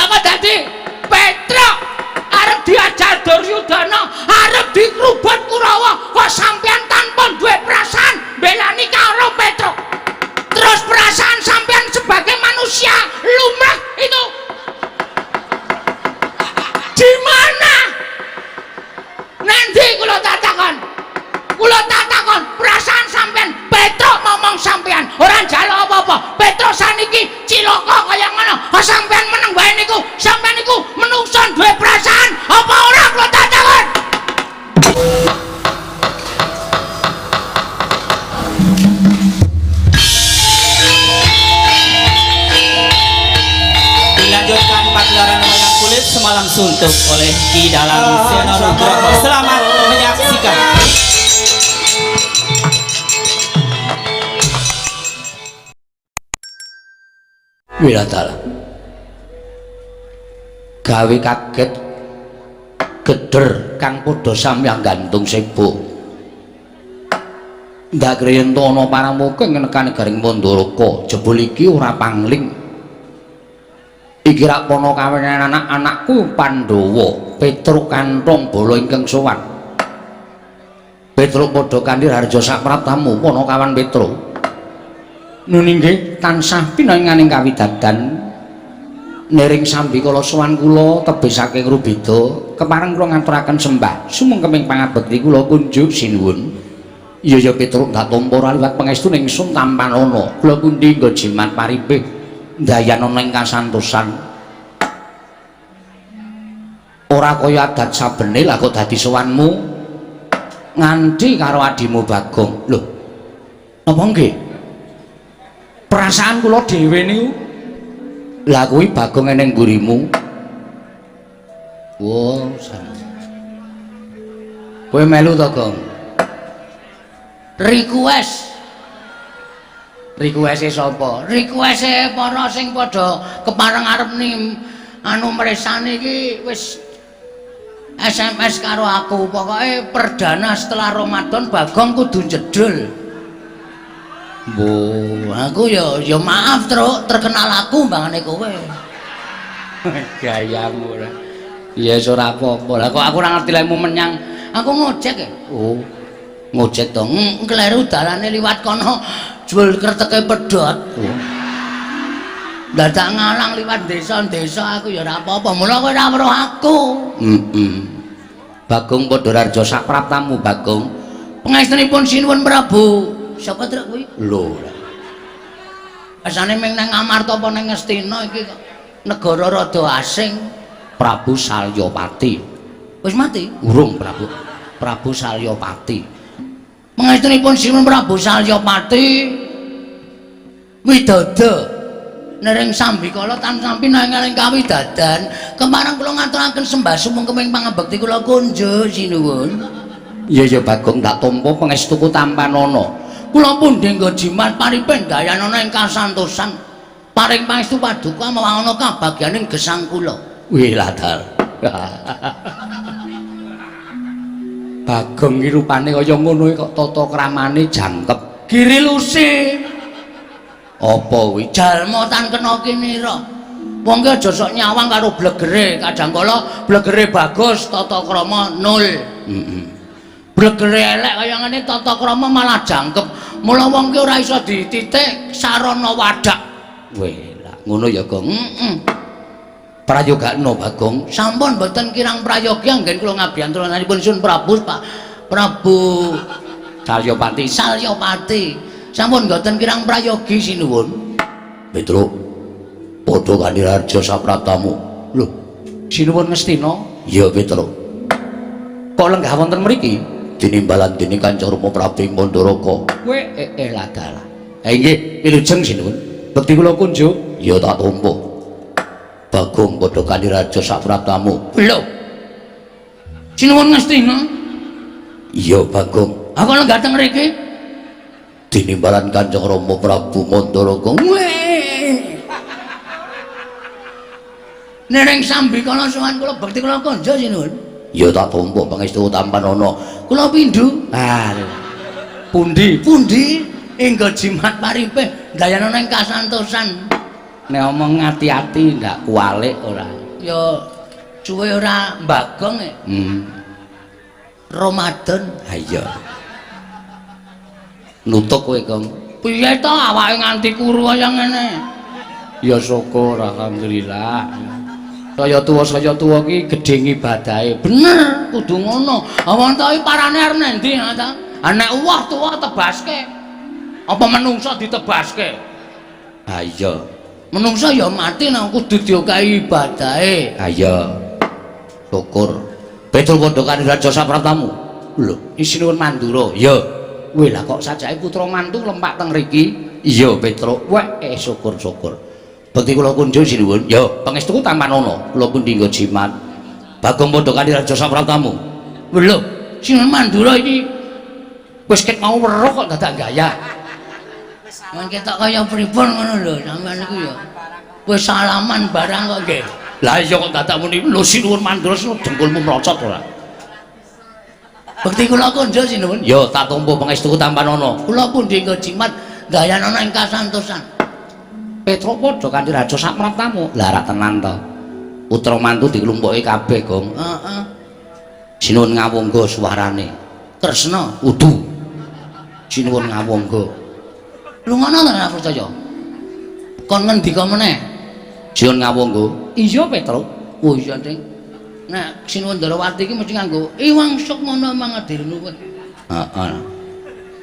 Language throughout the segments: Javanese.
Lah kok dadi Petruk arep diajar Duryudana, arep dikrubut Kurawa, kok sampean tanpa duwe perasaan belani karo Petruk. Terus perasaan sampean sebagai manusia lumrah itu di mana? Nanti kula takon. Kula takon perasaan sampean Petruk ngomong sampean ora njaluk apa-apa. Petruk saniki cilaka kaya ngono. Kok sampean meneng wae niku? Sampean niku menungso duwe perasaan apa ora kula takon? Dilanjutkan pagelaran wayang kulit semalam suntuk oleh Ki Dalang Seno Nugroho. Selamat menyaksikan. Wilatala. Gawe kaget geder kang padha samyang gantung sibuk. Ndak kriyenta ana paramuka ing nekane Garing Mandaraka, jebul iki ora pangling. Iki rak pana kawenan anak-anakku Pandhawa, Petruk Kanthong bala ingkang sowan. Petruk padha kanthi harja sapraptamu panakawan Petruk. Nun inggih tansah pinaringaning kawidadan niring sambikala sowan kula tebih saking Rubeda kepareng kula ngaturaken sembah sumengkeming pangabekti kula kunjuk sinuwun. Iya ya Petruk ndak tampa ora liwat pangestu ning sun tampanana kula pundi nggo jimat paripih ndayanana ing kasantosan. Ora kaya adat sabene lah kok dadi sowanmu nganti karo adimu Bagong. Lho napa nggih? Perasaan kula dhewe niku lah kuwi Bagong eneng mburimu. Wah, kowe melu to, Gong? Request. Request-e sapa? Request-e para sing padha kepareng arep nim anu mresani iki wis SMS karo aku. Pokoke perdana setelah Ramadan Bagong kudu jedul. Mbo, aku ya ya maaf Truk, terkenal aku mbangane kowe. Gayamu ora. Ya wis ora apa-apa. Lah kok aku ora ngerti lek menyang aku ngojek ya. Oh. Ngojek to. Kleru dalane liwat kono jebul kreteke pedhot. Oh. Dadak ngalang liwat desa-desa aku ya ora apa-apa. Mula kowe ora weruh aku. Heeh. Bagong padha rarja sapraptamu Bagong. Pangestunipun sinuwun Prabu. Sapa Truk kuwi? Lho. Asane ming nang Amarta apa nang Ngastina iki kok negara rada asing. Prabu Salyapati. Wis mati? Urung Prabu. Prabu Salyapati. Pangestunipun sinuwun Prabu Salyapati widodo nering sambikala tansah pinanganing kawidadan kemarang kula ngaturaken sembah sumengkeming pangabekti kula kunjuk sinuwun. Iya ya Bagong tak tampa pangestuku tampanana. Kula pundi nggo jimat paripin dayanana ing kasantosan. Paring pangestu paduka mawanana kabagyaning gesang kula. Wih ladar. Bagong iki rupane kaya ngono kok tata kramane jangkep. Girilusi. Apa kuwi? Jalma tan kena kinira. Wong ki aja sok nyawang karo blegere, kadang kala blegere bagus tata krama nol. Heeh. Blegere elek kaya ngene tata krama malah jangkep. Mula wong ki ora iso dititik sarana wadak. Weh, lah ngono ya, Gong. Heeh. Prayogakno Bagong. Sampun mboten kirang prayogi anggen kula ngabiyantranipun Sun Prabu Pak Prabu Salyapati. Salyapati. Sampun mboten kirang prayogi sinuwun. Petruk padha kanthi harja sapraptamu. Lho, sinuwun Ngastina? Iya, Petruk. Kok lenggah wonten mriki? Tinimbalan dening Kanca Rama Prabu Mandaraka. Kowe ladalah. Ha inggih, wilujeng sinuwun. Bekti kula kunjuk. Ya tak tampa. Bagong padha kanthi raja sapraptamu. Lho. Sinuwun Ngastina? Iya, Bagong. Aku lenggah teng mriki. Tinimbalan Kanjeng Rama Prabu Mandaraka. Weh. Nering sambikala sowan kula bekti kula kunjuk sinuwun. Ya tak tampa pangestu tampanana. Kula pindho. Ah. Pundi? Pundi? Enggo jimat paripih dayanana ing kasantosan. Nek omong ati-ati ndak kualik ora. Ya cuwe ora mbagong e. Ramadan. Ha iya. Nutuk kowe, Gong. Piye to awake nganti kuru kaya ngene? Ya syukur alhamdulillah. Saya tuwa ki gedhe ngibadahe. Bener, kudu ngono. Wong to iki parane arep nendi ha ta? Ha nek uwah tuwa tebaske. Apa menungsa ditebaske? Ha iya. Menungsa ya mati nang kudu diokahi ibadahe. Ha iya. Syukur. Petruk padha karo Raja Sapratamu. Lho, isinuwun Mandura. Iya. Weh lah kok sajake putra mantu lempak teng riki? Iya, Petruk. Weh, syukur-syukur. Bekti kula kunjung sinuwun. Ya, pangestuku tampanana. Kula pundi nggo jimat. Bagong padha kanthi Raja Sapratamu. Lho, sinuwun Mandura iki wis ket mau weruh kok dadak gaya. Mun ketok kaya pripun ngono lho, sampean niku ya. Wis salaman barang kok nggih. Lah iya kok dadak muni lho sinuwun Mandura dengkulmu mlocot ora. Bekti kula kunjung sinuwun. Ya tak tampa pangestuku tampanana. Kula pundi nggo jimat gayanana ing kasantosan. Petruk padha kanthi Raja Sapratamu. Lah ra tenan to. Putra mantu diklumpuke kabeh, Gong. Heeh. Sinuwun ngawangga suarane. Kresna udu. Sinuwun ngawangga. Lu ngono ta ora percaya? Kon ngendika meneh? Sinuwun ngawangga. Iya, Petruk. Oh iya, Ding. Nek Sinuwun Ndarawati iki mesti nganggo iwang sukmana mangadirnu kowe. Heeh.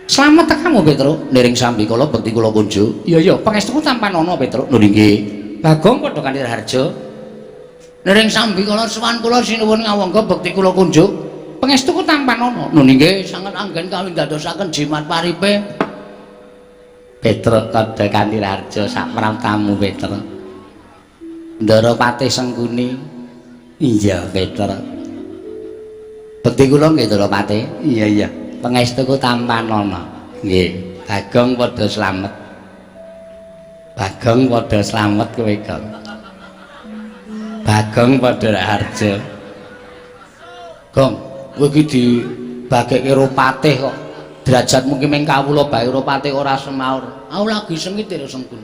Slamet tekamu, Petruk. Niring sambikala bekti kula kunjuk. Iya, iya, pangestuku tampanana, Petruk. Lho nggih. Bagong padha kanthi Raharja. Niring sambikala sowan kula sinuwun ngawangga bekti kula kunjuk. Pangestuku tampanana. Lho nggih, sanget anggen kawindadosaken jimat paripe. Petruk padha kanthi Raharja sak praptamu, Petruk. Ndara Patih Sengkuni. Iya, Petruk. Bekti kula nggih, Ndara Patih. Iya, iya. Pangestuku tampanana. Nggih, Bagong padha slamet. Bagong padha slamet kowe, Gong. Bagong padha Raharja. Gong, kowe iki dibagekke karo patih kok. Derajatmu ki ming kawula bae karo patih ora semaur. Aku lagi sengit lho Sengkun.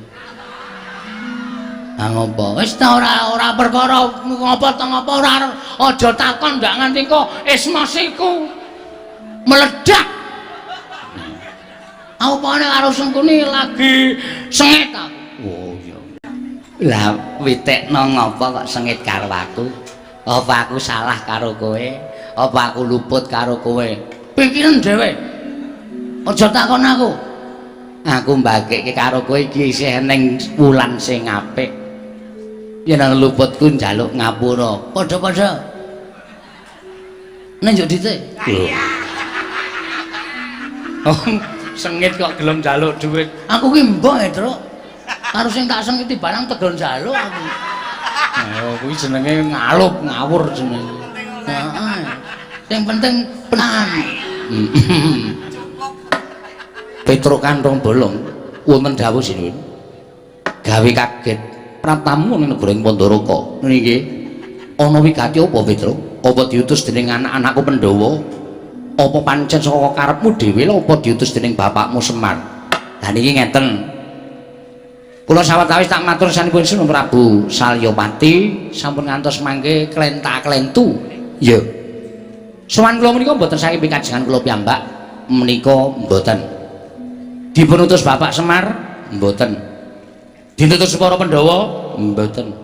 Ha ngopo? Wis ta ora perkara ngopo ta ngopo ora aja takon ndak nganti kok esmosiku meledak. Aku pokoknya karo Sengkuni lagi sengit aku. Oh iya. Lah witekno ngopo kok sengit karo aku? Apa aku salah karo kowe? Apa aku luput karo kowe? Pikiran dhewe. Aja takon aku. Aku mbagekke karo kowe iki isih ning wulan sing apik. Yen ana luputku njaluk ngapura. Padha-padha. Nek njuk dite. Oh, sengit kok gelem njaluk dhuwit. Aku ki mbok e, Truk. Karo sing tak sengiti barang tegel njaluk aku. Oh, kuwi jenenge ngalup, ngawur jenenge. Heeh. Sing penting penan. Petruk kantong bolong wonten dawuh sinuwun. Gawe kaget praptamu ning negara ing Pandharaka. Nggih. Ana wigati apa, Petruk? Apa diutus dening anak-anakku Pandhawa? Apa pancen saka karepmu dhewe lha apa diutus dening bapakmu Semar? Lah niki ngeten. Kula sawetawis tak matur sanipun Sinuwun Prabu Salyapati sampun ngantos mangke klenta-klentu. Iya. Sowan kula menika mboten saking pikajengan kula piyambak, menika mboten. Dipun utus Bapak Semar? Mboten. Diutus para Pandhawa? Mboten.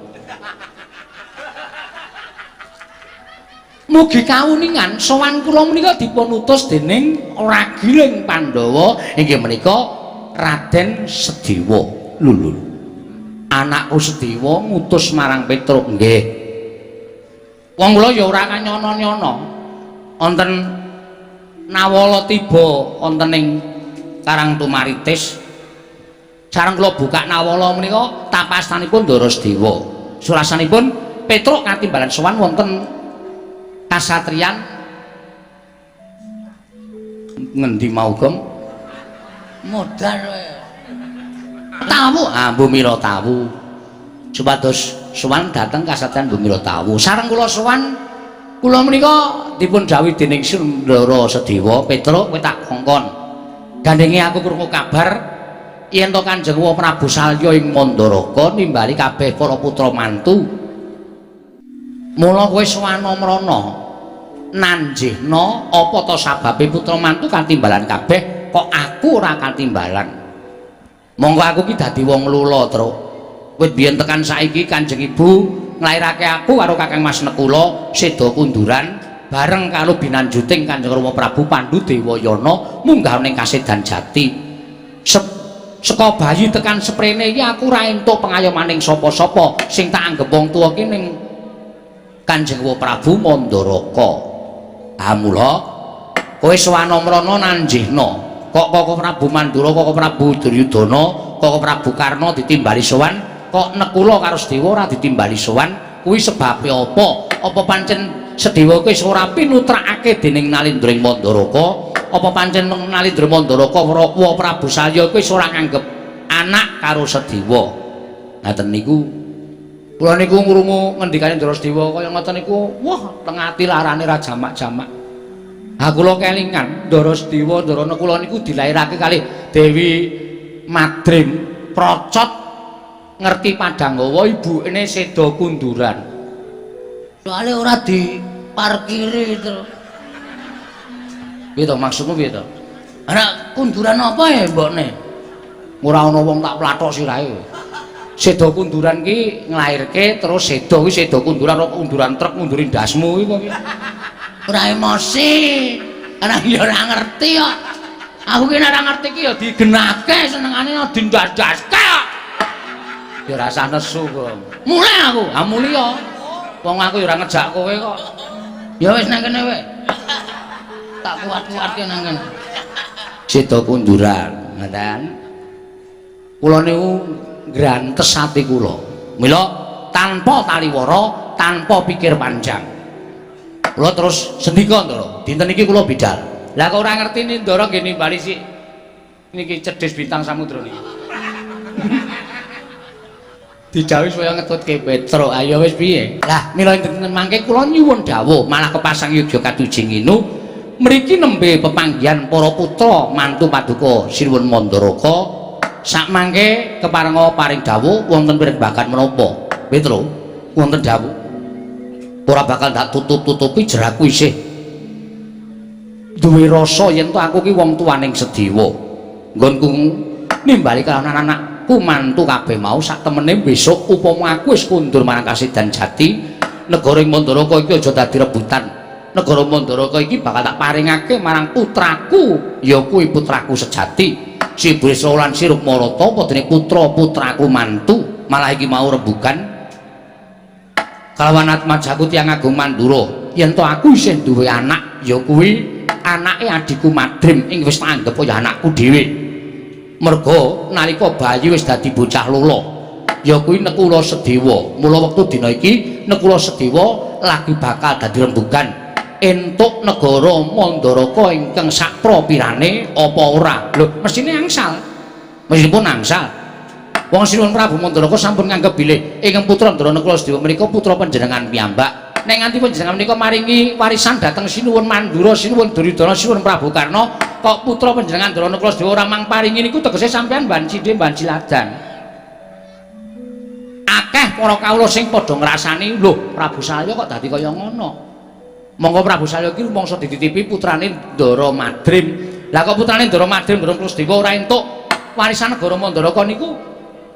Mugi kauningan sowan kula menika dipun utus dening Ragiling Pandhawa inggih menika Raden Sedewa. Lho. Anakku Sedewa ngutus marang Petruk nggih. Wong kula ya ora kanyono-nyono. Wonten nawala tiba wonten ing Karang Tumaritis. Sareng kula buka nawala menika tapastanipun Ndara Sedewa. Surasanipun Petruk katimbalan sowan wonten kasatriyan ngendi mau, Gong? Modal wae. Tawu, ah Bumira Tawu. Supados sowan dhateng kasatriyan Bumira Tawu. Sareng kula sowan kula menika dipun dhawuhi dening Ndara Sedewa, Petruk kowe tak kongkon. Gandenge aku krungu kabar Yen to Kanjeng Prabu Salya ing Mandaraka nimbali kabeh para putra mantu. Mula kowe sowana mrana nanjihna apa to sababe putra mantu katimbalan kabeh kok aku ora katimbalan. Monggo aku ki dadi wong lula, Truk. Wit biyen tekan saiki Kanjeng Ibu nglairake aku karo Kakang Mas Nekula seda kunduran bareng karo binanjuting Kanjeng Rama Prabu Pandu Dewayana munggah ning Kasedan Jati. Saka bayi tekan seprene iki aku ora entuk pengayomaning sapa-sapa sing tak anggep wong tuwa ki ning Kanjeng Prabu Mandaraka. Ha mula kowe sowana mrana nanjihna kok Koko Prabu Mandura, Koko Prabu Duryudana, Koko Prabu Karna ditimbali sowan, kok Nekula karo Sedewa ora ditimbali sowan, kuwi sebabe apa? Apa pancen Sedewa kuwi wis ora pinutrakake dening Nalindra ing Mandaraka? Apa pancen Nalindra Mandaraka wa Prabu Salya kuwi wis ora nganggep anak karo Sedewa? Ngaten niku. Kula niku ngrungu ngendikane Ndara Sedewa kaya ngoten niku, wah, teng ati larane ra jamak-jamak. Ha kula kelingan Ndara Sedewa, Ndara Nekula niku dilairake kalih Dewi Madrim Procot ngerti Padanggawa, ibune seda kunduran. Soale ora diparkiri to. Piye to maksudmu piye to? Ana kunduran apa ya mbokne? Ora ana wong tak plathok sirahe. Seda kunduran ki nglairke terus seda kuwi seda kunduran ora kunduran truk ngunduri ndasmu kuwi apa piye? Ora emosi. Ana ya ora ngerti kok. Aku ki nek ora ngerti ki ya digenake senengane dindas-daske kok. Ya ora usah nesu kok. Mulih aku, ha mulih ya. Wong aku ya ora ngejak kowe kok. Ya wis nang kene wae. Tak kuat-kuatke nang kene. Seda kunduran, ngoten. Kula niku ngrantes ati kula. Mila tanpa taliwara, tanpa pikir panjang. Kula terus sendika, Ndara, dinten iki kula bidal. Lah kok ora ngerti ni Ndara nggih nimbali sik niki cedhis bintang samudra niki. Dijawhi supaya ngetutke Petruk. Ayo wis piye? Lah mila dinten mangke kula nyuwun dawuh malah kepasang yogya katujing inu mriki nembe pepanggihan para putra mantu paduka Sinuwun Mandaraka. Sakmangke keparenga paring dawuh wonten pirembagan menapa? Petruk, wonten dawuh. Ora bakal tak tutup-tutupi jeraku isih duwe rasa yen to aku ki wong tuaning Sedewa. Nggonku nimbali kalawan anakku mantu kabeh mau sak temene besok upama aku wis kundur marang Kasidan Jati, negara ing Mandaraka iki aja dadi rebutan. Negara Mandaraka iki bakal tak paringake marang putraku, ya kuwi putraku sejati. Si Breswa lan si Rukmarata apa dene putra-putraku mantu, malah iki mau rembugan kalawan atmajaku tiyang agung Mandura. Yen to aku isih duwe anak, ya kuwi anake adhiku Madrim ing wis tak anggep kaya anakku dhewe. Merga nalika bayi wis dadi bocah lolo, ya kuwi Nekula Sedewa. Mula wektu dina iki Nekula Sedewa lagi bakal dadi rembugan entuk negara Mandaraka ingkang sakpropirane apa ora. Lho, mesthine angsal. Mesthipun angsal. Wong Sinuwun Prabu Mandaraka sampun nganggep bilih ingkang putra Ndara Nekula Sedewa menika putra panjenengan piyambak. Nek nganti panjenengan menika maringi warisan dhateng Sinuwun Mandura, Sinuwun Duryudana, Sinuwun Prabu Karna, kok putra panjenengan Ndara Nekula Sedewa ora mang paringi niku tegese sampean banci dhe banci ladan. Akeh para kawula sing padha ngrasani, lho Prabu Salya kok dadi kaya ngono. Monggo Prabu Salya iki rumangsa dititipi putrane Ndara Madrim. Lah kok putrane Ndara Madrim Ndara Sedewa ora entuk warisan negara Mandaraka niku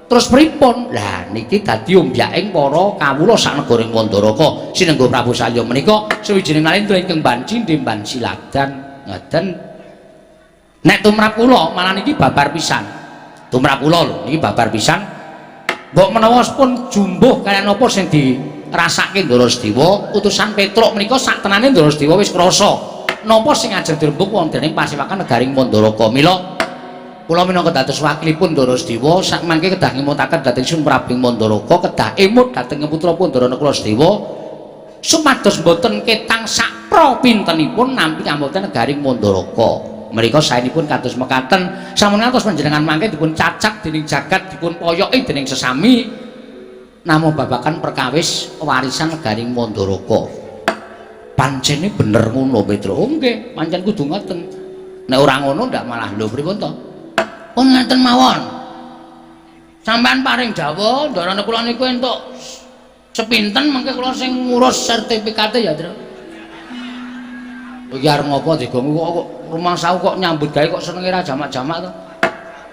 terus pripun? Lah niki dadi ombyaking para kawula sak negara ing Mandaraka. Sinengga Prabu Salya menika sawijining nalendra ingkang banci ndemban siladan. Ngoten. Nek tumrap kula malah niki babar pisan. Tumrap kula lho niki babar pisan. Mbok menawa pun jumbuh kaliyan apa sing dirasake Ndara Sedewa, utusan Petruk menika sak tenane Ndara Sedewa wis krasa napa sing ajeng dirembug wonten ing pasewakan negaring Mandaraka. Mila kula minangka dados wakilipun Ndara Sedewa sak mangke kedah ngemutaken dhateng Sun Prabu Mandaraka, kedah emut dhateng putra Ndara Nekula Sedewa supados mboten ketang sakpra pintenipun nampi kamulyan negaring Mandaraka. Menika saenipun kados mekaten, sampun ngantos panjenengan mangke dipun cacak dening jagat, dipun poyoki dening sesami namung babagan perkawis warisan negaring Mandaraka. Pancene bener ngono Petruk. Oh nggih, pancen kudu ngoten. Nek ora ngono ndak malah lho pripun to? Pun ngaten mawon. Sampeyan paring dawuh ndarane kula niku entuk sepinten mengke kula sing ngurus sertifikate ya, Tru. Iki arep ngopo digong kok rumangsaku kok nyambut gawe kok senenge ra jamak-jamak to.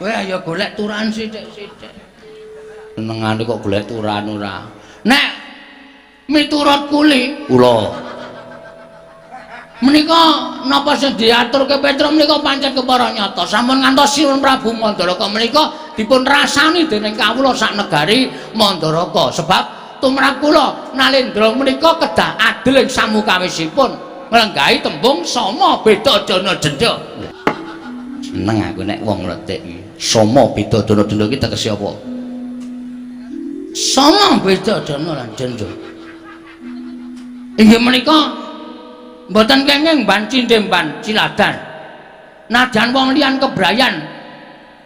Kowe ya golek turahan sithik-sithik. Senengane kok golek turahan ora. Nek miturut kuli kula menika napa sing diaturke Petruk menika pancen kepara nyata. Sampun ngantos Sinuwun Prabu Mandaraka menika dipun rasani dening kawula sak negari Mandaraka. Sebab tumrap kula Nalendra menika kedah adil ing samukawisipun nglenggahi tembung sama beda dana denda. Seneng aku nek wong ngletik iki. Sama beda dana denda iki tegese apa? Sama beda dana lan denda. Inggih menika mboten kenging ban cindhe ban ciladan. Najan wong liyan kebrayan.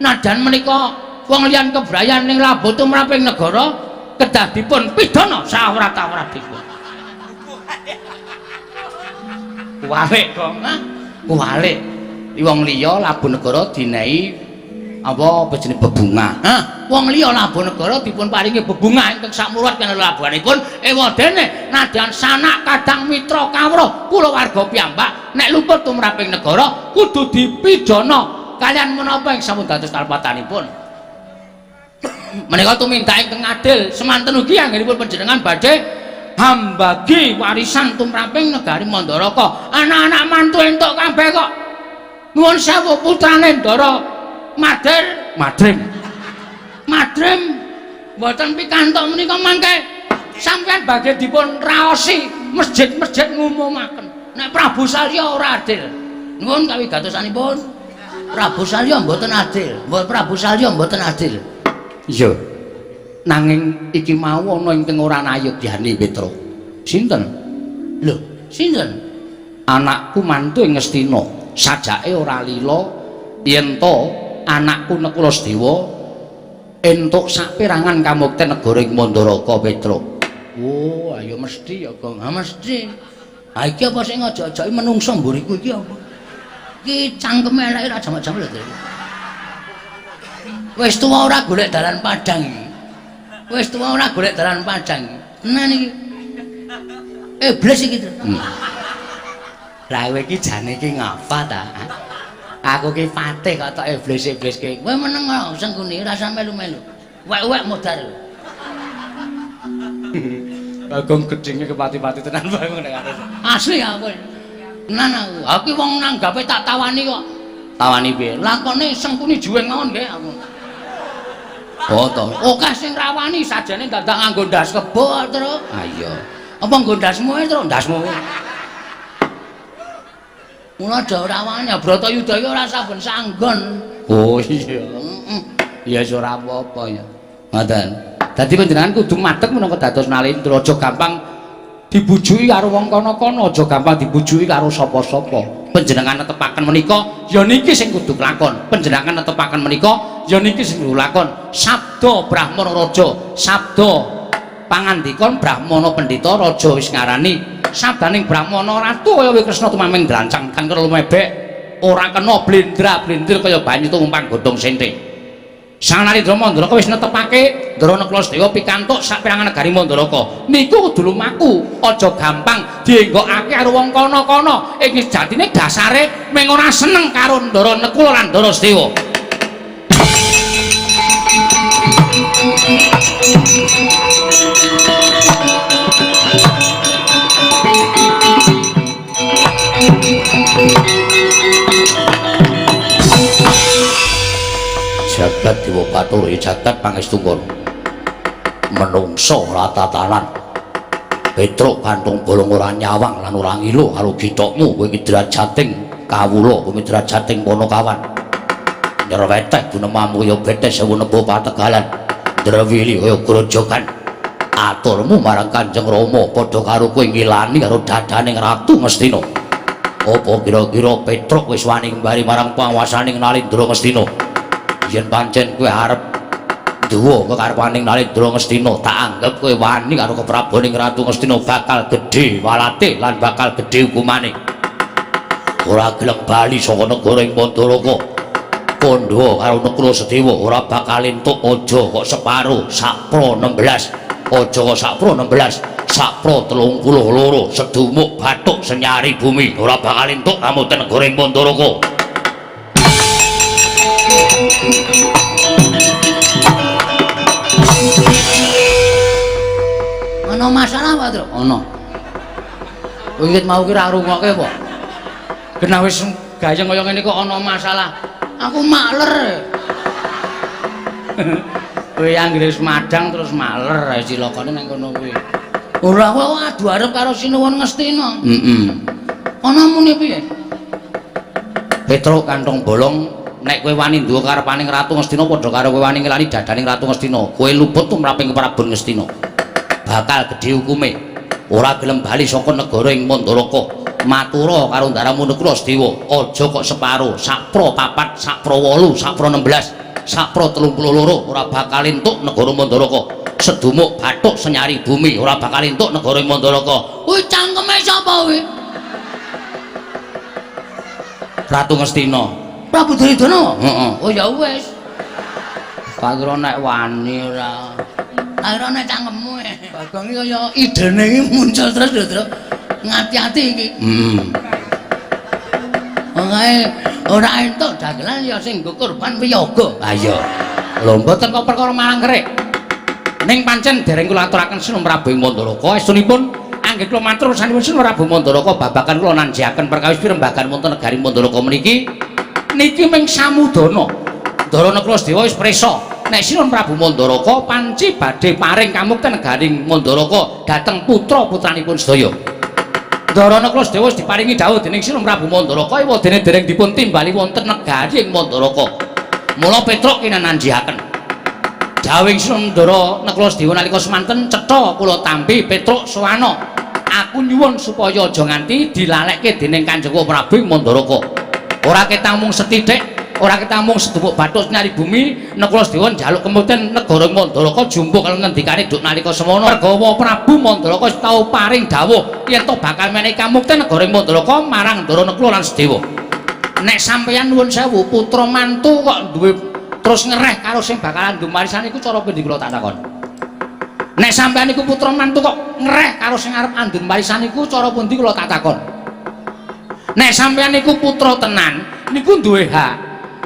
Najan menika wong liyan kebrayan ning labuh tumraping negara kedah dipun pidana sawrat-awratipun. Kuwalik, Gong. Kuwalik. Wong liya labuh negara dinehi apa jenenge bebungah. Hah, wong liya labuh negara dipun paringi bebungah ingkang sakmurwat kena labuhanipun ewadene nadyan sanak kadang mitra kawruh kulawarga piyambak nek luput tumraping negara kudu dipidana kaliyan menapa ing sampun dados kalpatanipun. Menika tumindak ingkang adil semanten ugi anggenipun panjenengan badhe hambagi warisan tumraping negari Mandaraka. Anak-anak mantu entuk kabeh kok. Nuwun sewu putrane Ndara Madir, Madrim. Madrim mboten pikantuk menika mangke sampeyan badhe dipun raosi masjid-masjid ngumumaken. Nek Prabu Salya ora adil. Nuwun kawigatosanipun. Prabu Salya mboten adil. Prabu Salya mboten adil. Iya. Nanging iki mau ana ingkang ora nayogyani Petruk. Sinten? Lho, sinten? Anakku mantu ing Ngastina. Sajake ora lila yen to anakku Nekula Sedewa entuk saperangan kamukten negara ing Mandaraka Petruk. Oh, ayo mesti ya, Gong. Ha mesti. Ha iki apa sing ngajak-ajaki menungsa mburiku iki apa? Iki cangkeme eleke ra jamak-jamak lho. Wis tuwa ora golek dalan padang iki. Wis tuwa ora golek dalan padang. Tenan iki. Iblis iki. Lah kowe iki jane iki ngapa ta? Aku ki patih kok tok iblis-iblis ki. Kowe meneng kok sengkuni ora usah melu-melu. Wek-wek modar. Bagong gedhinge kepati-pati tenan bae nek arep. Asli aku. Tenan aku. Aku wong nanggape tak tawani kok. Tawani piye? Lakone sengkuni juweng mawon nggih aku. Oh to. Oke sing rawani sajane dadak nganggo ndas kebo, Truk. Ha iya. Apa nggo ndasmu ae, Truk? Ndasmu. Mula aja rawani, Bratayuda iki ora saben sanggon. Oh iya. Heeh. Ya wis ora apa-apa ya. Ngoten. Dadi panjenengan kudu madeg minangka dados Nalendra, aja gampang dibujuki karo wong kono-kono, aja gampang dibujuki karo sapa-sapa. Panjenengan netepaken menika ya niki sing kudu kelakon. Panjenengan netepaken menika ya niki sing kudu lakon. Sabda Brahmana Raja, sabda pangandika Brahmana Pendhita Raja wis ngarani sabdaning Brahmana Ratu kaya Kresna tumaming drancang kan karo lumebek ora kena blendra-blendir kaya banyu tumpang godhong sente. Sang Narendra Mandaraka wis netepake Ndara Nakula Sedewa pikantuk saperangan negari Mandaraka. Niku kudu lumaku, aja gampang dienggokake karo wong kono-kono. Ing sejatine dasare mung ora seneng karo Ndara Nakula lan Ndara Sedewa. Jagat Dewa Bathara jagat pangestungkara. Menungsa ora tatanan. Petruk kantung bolong ora nyawang lan ora ngilu karo githokmu kowe iki derajating kawula, kowe derajating Panakawan. Nyerweteh gunemamu kaya betes sewu nebo pategalan. Drewili kaya grojogan. Aturmu marang Kanjeng Rama padha karo kowe ngilani karo dadaning Ratu Ngastina. Apa kira-kira Petruk wis wani kembali marang panguwasaning Nalendra Ngastina? Yen pancen kowe arep duwa kekarepaning Nalendra Ngastina, tak anggap kowe wani karo kepraboning Ratu Ngastina bakal gedhe walate lan bakal gedhe hukumane. Ora gelem bali saka negara ing Mandaraka. Kandha karo Nekula Sedewa ora bakal entuk aja kok separo sakpro 16. Aja kok sakpro 16, sakpro 32 sedumuk bathuk senyari bumi ora bakal entuk kamukten negara ing Mandaraka. Ana masalah Pak Truk? Ana. Wiwit mau ki ra rungokke apa? Genah wis gayeng kaya ngene kok ana masalah. Aku makler. Kowe anggere wis madang terus makler cilakane nang kono kuwi. Ora kowe adu arep karo Sinuwun Ngastina. Heeh. Ana muni piye? Petruk kantong bolong nek kowe wani nduwe karepaning Ratu Ngastina padha karo kowe wani ngelani dadaning Ratu Ngastina. Kowe luput tumraping Prabu Ngastina. Bakal gedhe hukume. Ora gelem bali saka negara ing Mandaraka. Matura karo ndaramu Nekula Sedewa, aja kok separo, sakpro 4, sakpro 8, sakpro 16, sakpro 32 ora bakal entuk negara Mandaraka. Sedumuk bathuk senyari bumi ora bakal entuk negara Mandaraka. Kuwi cangkeme sapa kuwi? Ratu Ngastina. Prabu Duryudana? Heeh. Oh ya wis. Kira nek wani ora. Kira nek cangkemmu. Bagong iki kaya idene iki muncul terus lho, Truk. Ngati-ati iki. Heeh. Wong ora entuk dagelan ya sing nggo korban wiyaga. Ha iya. Lho mboten kok perkara malang kerik. Ning pancen dereng kula aturaken Sinun Prabu Mandaraka estunipun anggen kula matur sanipun Sinun Prabu Mandaraka babagan kula nanjiaken perkawis pirembagan wonten negari Mandaraka meniki niki ming samudana. Ndara Nekula Sedewa wis prisa nek Sinun Prabu Mandaraka panci badhe paring kamukten negari Mandaraka dhateng putra-putranipun sedaya. Ndara Nekula Sedewa wis diparingi dawuh dening Sinun Prabu Mandaraka ewadene dereng dipun timbali wonten negari ing Mandaraka. Mula Petruk kinananjiaken. Dawuhing Sinun Ndara Nekula Sedewa nalika semanten cetha kula tampi Petruk sowana. Aku nyuwun supaya aja nganti dilalekke dening Kanjeng Prabu Mandaraka. Ora ketang mung sethithik, ora ketang mung sedumuk bathuk nyari bumi, Nekula Sedewa njaluk kemukten negara Mandaraka jumbuh karo ngendikane duk nalika semono. Mergawa Prabu Mandaraka wis tau paring dawuh yen to bakal menehi kamukten negara Mandaraka marang Ndara Nekula lan Sedewa. Nek sampeyan nuwun sewu putra mantu kok duwe terus ngereh karo sing bakalan ndumarisan iku cara pundi kula tak takon. Nek sampeyan iku putra mantu kok ngereh karo sing arep andum warisan iku cara pundi kula tak takon. Nek sampeyan iku putra tenan niku duwe hak.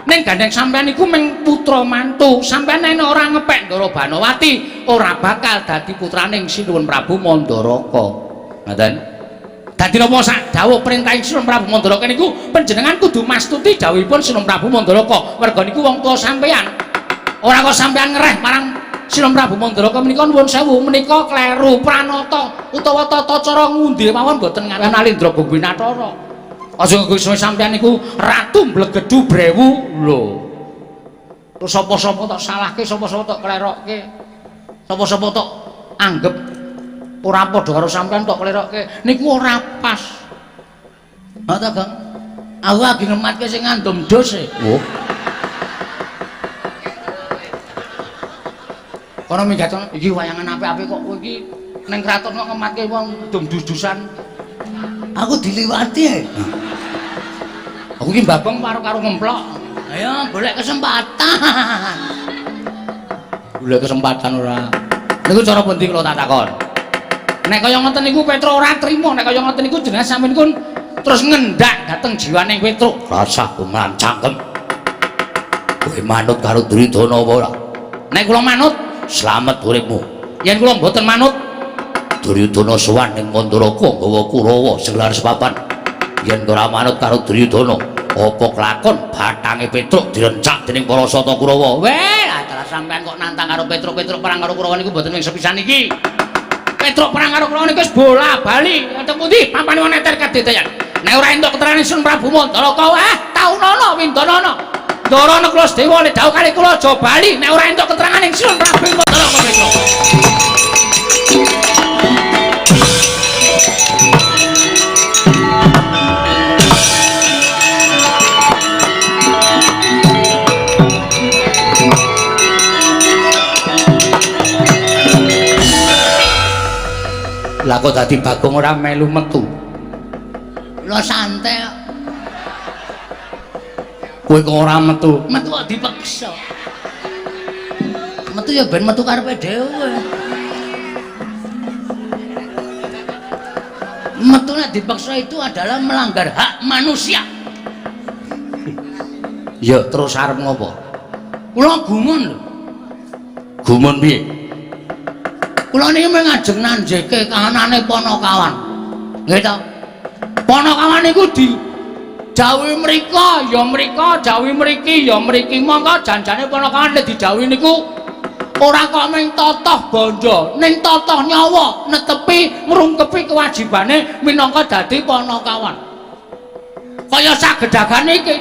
Ning gandeng sampeyan iku mung putra mantu, sampeyan nek ora ngepek Ndara Banowati ora bakal dadi putraning Sinuwun Prabu Mandaraka. Ngoten. Dadi napa sak dawuh perintahing Sinuwun Prabu Mandaraka niku panjenengan kudu mastuti dawuhipun Sinuwun Prabu Mandaraka. Merga niku wong tuwa sampeyan. Ora kok sampeyan ngereh marang Sinuwun Prabu Mandaraka menika nuwun sewu menika kleru pranata utawa tata cara ngundi mawon boten ngaran Alindra Bogwinathara. Aja nggo sampeyan niku ratu mblegedu brewu lho. Terus sapa-sapa tok salahke, sapa-sapa tok klerokke. Sapa-sapa tok anggep ora padha karo sampeyan tok klerokke. Niku ora pas. Ha ta, Gong? Aku lagi ngematke sing ngandum dos e. Oh. Kono minggat iki wayangan apik-apik kok kowe iki ning kraton kok ngematke wong dum dus-dusan. Aku diliwati e. Aku iki mbabong karo karo ngemplok. Ayo golek kesempatan. Golek kesempatan ora. Niku cara pundi kula tak takon. Nek kaya ngoten niku Petruk ora trima, nek kaya ngoten niku jenengan sampeyan niku terus ngendak dhateng jiwane Petruk. Rasah kumalan cangkem. Kowe manut karo Duryudana apa ora? Nek kula manut, slamet uripmu. Yen kula mboten manut, Duryudana sowan ning Mandaraka nggawa Kurawa sing sepapan. Yen ora manut karo Duryudana, apa kelakon bathange Petruk direncak dening para Sata Kurawa. Weh, antara sampean kok nantang karo Petruk, Petruk perang karo Kurawa niku mboten mung sepisan iki. Petruk perang karo Kurawa niku wis bola-bali. Wonten pundi pampane wong neter kadedayan. Nek ora entuk keterangan Sun Prabu Mandaraka, wah, taunana windanana. Ndara Nekula Sedewa le dawuh kali kula aja bali nek ora entuk keterangan ing Sun Prabu Mandaraka Petruk. Lah kok dadi Bagong ora melu metu. Lho santai kok. Kowe kok ora metu? Metu kok dipeksa. Metu ya ben metu karepe dhewe. Metu nek dipaksa itu adalah melanggar hak manusia. Ya terus arep ngopo? Kula gumun lho. Gumun piye? Kula niki mung ngajeng nanjeke kahanane Panakawan. Nggih ta? Panakawan niku di dawuhi mrika ya mrika, dawuhi mriki ya mriki. Mongko janjane Panakawan nek didhawuhi niku ora kok mung totoh bondo, ning totoh nyawa, netepi ngrungkepi kewajibane minangka dadi Panakawan. Kaya sagedagane iki.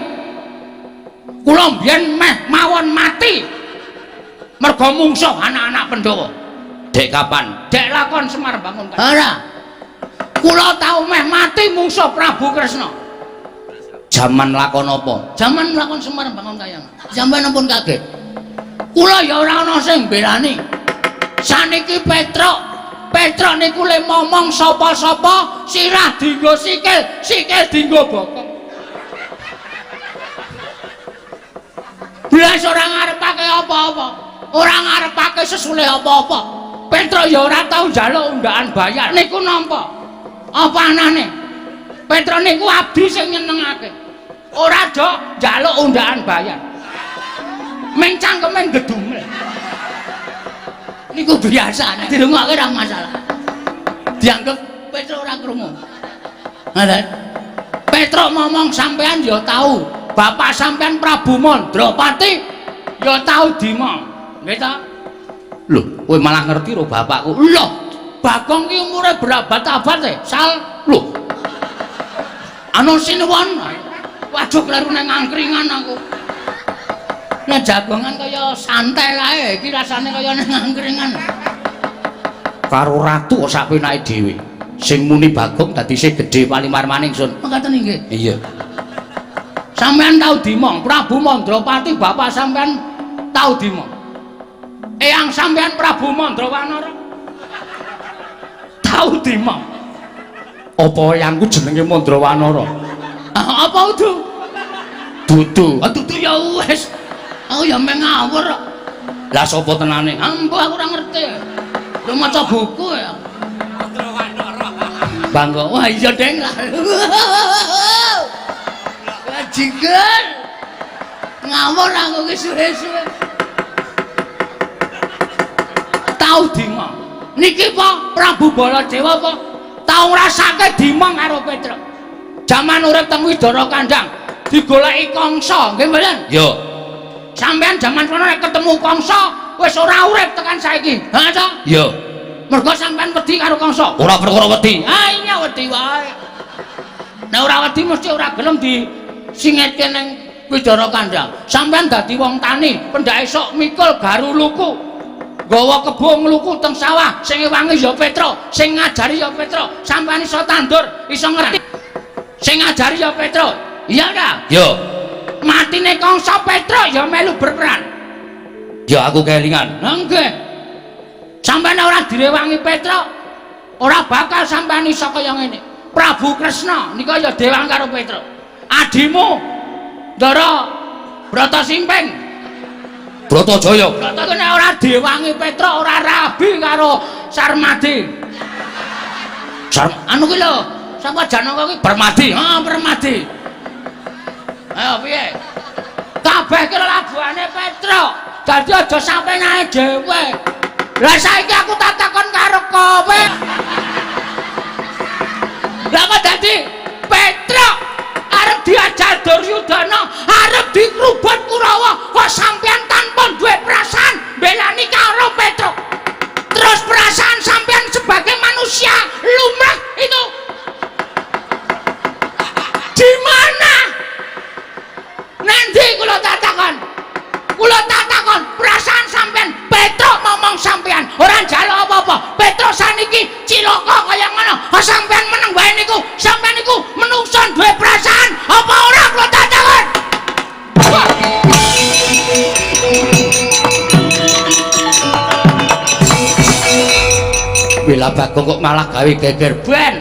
Kula mbiyen meh mawon mati merga mungsuh anak-anak Pandhawa. Dek kapan? Dek lakon Semar Bangun. Ora. Kula tau meh mati mungsuh Prabu Kresna. Jaman lakon apa? Jaman lakon Semar Bangun Kayangan. Sampeyan ampun kaget. Kula ya ora ana sing mbelani. Saniki Petruk, Petruk niku le momong sapa-sapa, sirah dienggo sikil, sikil dienggo bokong. Blas ora ngarepake apa-apa. Ora ngarepake sesule apa-apa. Petruk ya ora tau njaluk undaan bayar. Niku nampa. Apa anane? Petruk niku abdi sing nyenengake. Ora do njaluk undaan bayar. Meng cangkeme gedumel. Niku biasa, nek dirungokke ora masalah. Dianggep Petruk ora krungu. Ngoten. Petruk ngomong sampean ya tau. Bapak sampean Prabu Mandrapati ya tau dimong. Nggih ta? Lho, kowe malah ngerti ro bapakku. Lho, Bagong ki umure berabad-abad e, Sal. Lho. Anu sinuwun. Waduh kleru nang angkringan aku. Nek jagongan kaya santai kae, iki rasane kaya nang angkringan. Karo ratu kok sak penake dhewe. Sing muni Bagong dadi sing gedhe paling marmane ingsun. Mekaten inggih. Iya. Sampeyan tau dimong, Prabu Mandrapati bapak sampeyan tau dimong. Eyang sampeyan Prabu Mandrawanara tau dimong. Apa eyangku jenenge Mandrawanara? Apa udu? Dudu. Dudu ya wis. Aku ya meh ngawur kok. Lah sapa tenane? Ampuh aku ora ngerti. Lu maca buku ya. Bangga. Wah iya deng lah. Jiger. Ngawur aku ki suwe-suwe. Tau dimong. Niki apa Prabu Baladewa apa? Tau ngrasake dimong karo Petruk. Jaman urip teng Widara Kandang digoleki Kangsa, nggih mboten? Yo. Sampeyan jaman sono nek ketemu Kangsa wis ora urip tekan saiki. Ha ta? Yo. Mergo sampeyan wedi karo Kangsa. Ora perkara wedi. Ah iya wedi wae. Nek ora wedi mesti ora gelem di singetke ning Widara Kandang. Sampeyan dadi wong tani, pendak esuk mikul garu luku. Nggawa kebo ngluku teng sawah, sing ngewangi ya Petruk, sing ngajari ya Petruk. Sampeyan iso tandur, iso ngerti. Sing ngajari ya Petruk. Iya ta? Yo. Matine Kangsa Petruk ya melu berperan. Ya aku kelingan. Lah nggih. Sampeyan ora direwangi Petruk, ora bakal sampeyan iso kaya ngene. Prabu Kresna nika ya dewang karo Petruk. Adimu Ndara Brata Simping. Bratajaya. Brata ku nek ora diwangi Petruk ora rabi karo Sarmadi. Anu ki lho, sapa Janaka ki? Permadi. Heeh, Permadi. Ayo piye? Kabeh ki labuhane Petruk. Dadi aja sampe nae dhewe. Lah saiki aku tak takon karo kowe. Lah kok dadi Petruk arep diajar Duryudana, arep dikrubut Kurawa, kok sampeyan tanpa duwe perasaan mbelani karo Petruk. Terus perasaan sampeyan sebagai manusia lumrah itu di mana? Nanti kula tak takon. Kula tak takon perasaan sampeyan Petruk ngomong sampeyan ora njaluk apa-apa. Petruk saniki cilaka kaya ngono. Kok sampeyan meneng wae niku? Sampeyan niku menungso duwe perasaan apa ora kula tak takon? Bila Bagong kok malah gawe geger ben.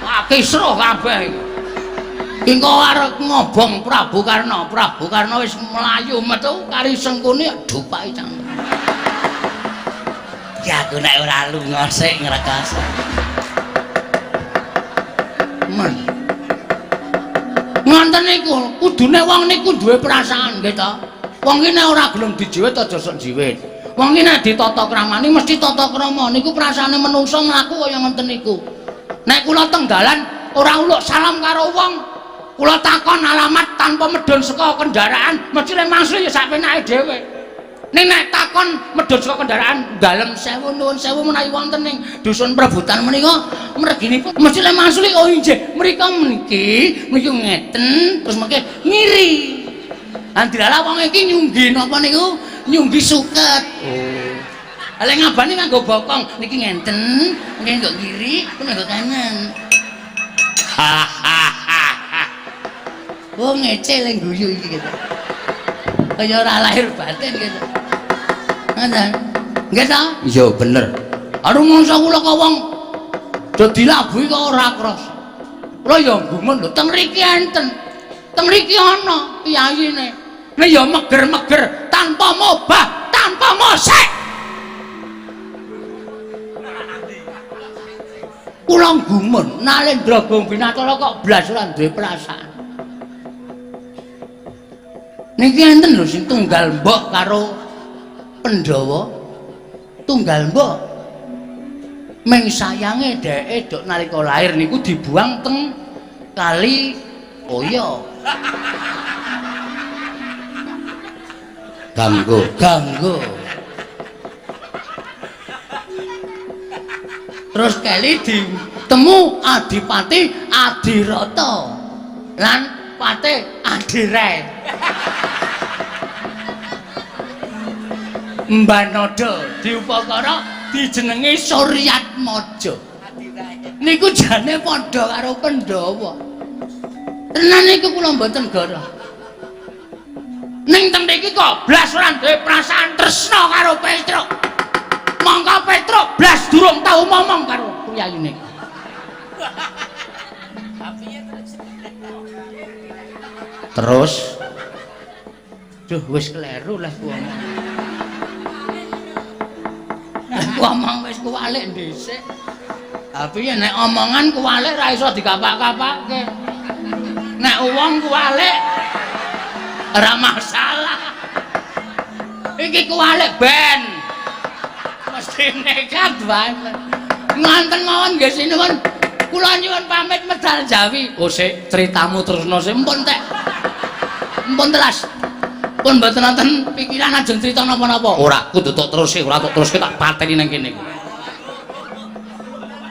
Wah kisruh kabeh iki. Engko arep ngobong Prabu Karna, Prabu Karna wis mlayu metu kari Sengkuni dupaki cangkem. Ya aku nek ora lunga sik ngrekoso. Men. Ngoten niku, kudune wong niku duwe perasaan nggih ta. Wong ki nek ora gelem dijiwit aja sok jiwit. Wong ki nek ditata kramane mesti tata krama. Niku perasaane menungso mlaku kaya ngoten niku. Nek kula teng dalan ora uluk salam karo wong, kula takon alamat tanpa medhun saka kendaraan, mesti lek mangsul ya sak penake dhewe. Ning nek takon medhun saka kendaraan, dalem sewu nuwun sewu menawi wonten ing dusun Prebutan menika mreginipun mesti lek mangsul oh inggih mriko meniki mriki ngeten terus mengke ngiri. Andilala wong iki nyunggi napa niku? Nyunggi suket. Oh. Lek ngabani nganggo bokong niki ngenten, mengke nggo kiri, nggo kanan. Hahaha. Wong ngece lek guyu iki gitu. Kaya ora lahir batin gitu. Ngoten. Nggih ta? Iya bener. Aduh mangsa kula kok wong do dilabuhi kok ora krasa. Kula ya gumun lho teng mriki enten. Teng mriki ana piyayine. Nek ya meger-meger tanpa mobah, tanpa mosek. Kula gumun Nalendra Gombinatara kok blas ora duwe perasaan. Niki enten lho sing tunggal mbok karo Pandhawa. Tunggal mbok. Ming sayange dheke dok nalika lahir niku dibuang teng kali Oyo. Ganggu, ganggu. Terus kali ditemu Adipati Adirata lan Pate Adirai. Mbanada diupakara dijenengi Suryatmaja. Niku jane padha karo Pandhawa. Tenan niku kula mboten goroh. Ning teng mriki kok blas ora duwe perasaan tresna karo Petruk. Mongko Petruk blas durung tau momong karo priyayine. Terus duh wis kleru lah ku omong. Lah ku omong wis kuwalik dhisik. Tapi nek omongan kuwalik ra iso dikapak-kapake. Nek wong kuwalik ora masalah. Iki kuwalik ben. Mesti nekat banget. Ngonten mawon nggih sinuwun. Kula nyuwun pamit medal Jawi. Oh sik critamu terusno sik mpun tek. Mpun telas. Pun mboten wonten pikiran ajeng crita napa-napa. Ora kudu tok terus, ora tok terus tak pateni nang kene.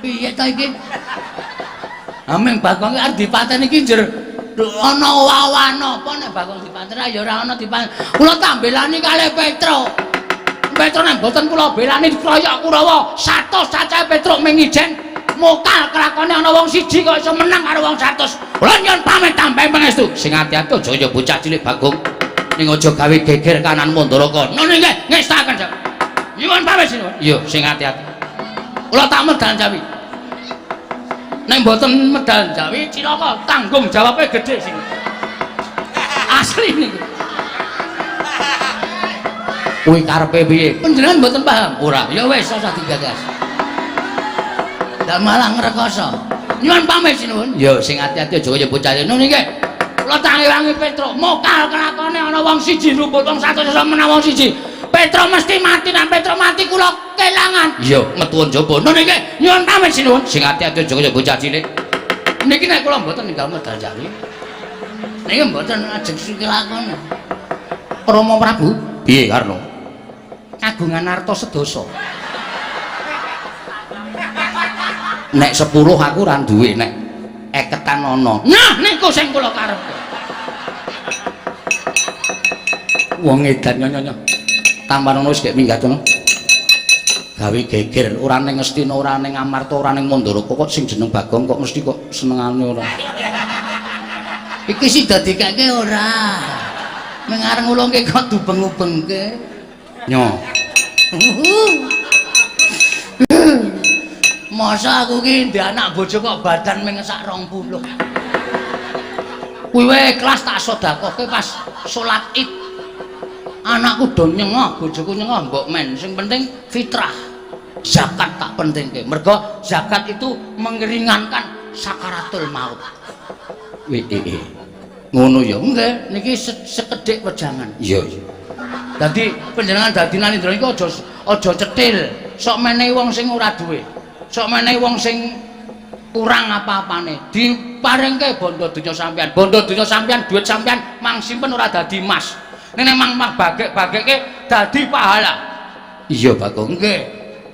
Piye ta iki? Ameng Bagong arep dipateni iki njer ana wawan apa nek Bagong dipateni ya ora ana dipateni. Kula tak belani kalih Petruk. Petruk nek mboten kula belani dikroyok Kurawa 100 cacahe Petruk ming ijen mokal kelakone ana wong siji kok iso menang karo wong 100. Kula nyuwun pamit tambahi pangestu. Sing ati-ati aja ya bocah cilik Bagong. Ning aja gawe geger kanan Mandaraka. Ngono nggih, ngestaken. Nyuwun pamit sinuwun. Iya, sing ati-ati. Kula tak medal Jawi. Nek mboten medal Jawi cilaka, tanggung jawabe gedhe sing. Asli niku. Kuwi karepe piye? Panjenengan mboten paham? Ora. Ya wis usah digagas. Ndak malah ngrekoso. Nyuwun pamit sinuwun. Ya sing ati-ati aja kaya bocah ngono nggih. Kula tak ngewangi Petruk, mokal kelakone ana wong siji rumput wong 100 iso menang wong siji. Petruk mesti mati, nek Petruk mati kula kelangan. Iya, metu njaba. Ngono nggih. Nyuwun pamit sinuwun. Sing ati-ati aja kaya bocah cilik. Niki nek kula mboten ninggal medal Jawi. Niki mboten ajeng kelakon. Rama Prabu, piye Karna? Kagungan arta sedasa. Nek 10 aku ora duwe, nek eketan ana. Nah niku sing kula karepke. Wong edan nyonya. Tampan ono wis gek minggat ngono. Gawe geger ora ning Ngastina, ora ning Amarta, ora ning Mandaraka kok sing jeneng Bagong kok mesti kok senengane ora. Iki sida dikeke ora. Ming areng ngulungke kok dubeng-ubengke. Nyo. Masa aku ki ndek anak bojo kok badan ming sak 20. Kuwi wae ikhlas tak sedekahke pas salat Id. Anakku do nyengoh, bojoku nyengoh mbok men. Sing penting fitrah. Zakat tak pentingke. Mergo zakat itu mengeringankan sakaratul maut. Wih. Ngono ya. Nggih, niki sekedhik wejangan. Iya, iya. Dadi panjenengan dadi Nalindra iku aja cetil. Sok menehi wong sing ora duwe. Sok menehi wong sing kurang apa-apane. Diparingke bondo donya sampean. Bondo donya sampean, duit sampean mang simpen ora dadi emas. Nek mang bagek-bagekke dadi pahala. Iya, Bagong. Nggih.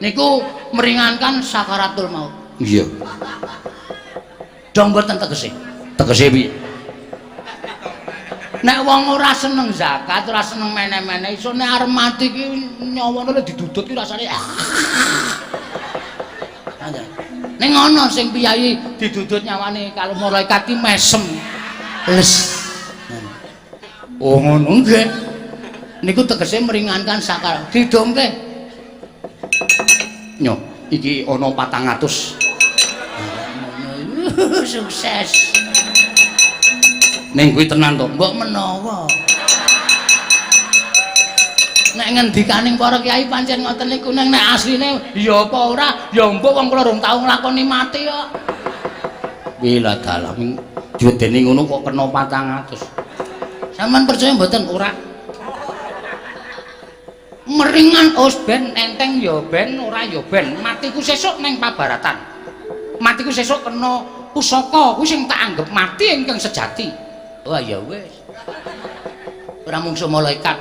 Niku meringankan sakaratul maut. Iya. Dong mboten tegese. Tegese piye? Nek wong ora seneng zakat, ora seneng meneh-meneh, iso nek arep mati ki nyawane didudut ki rasane. Ning ana sing piyayi didudut nyawane kalau malaikat ki mesem. Les. Oh ngono nggih. Niku tegese meringankan sakar. Didongke. Nyo, iki ana 400. Sukses. Ning kuwi tenan to, mbok menawa. Nek ngendikaning para kiai pancen ngoten niku, ning nek asline ya apa ora, ya mbok wong kula rong tau nglakoni mati kok. Wila dalam diwedeni ngono kok kena 400. Sampeyan percaya mboten? Ora. Meringan os ben enteng ya ben ora ya ben, matiku sesuk ning pabaratan. Matiku sesuk kena pusaka kuwi sing tak anggap mati ingkang sejati. Wah ya wis. Ora mungsuh malaikat.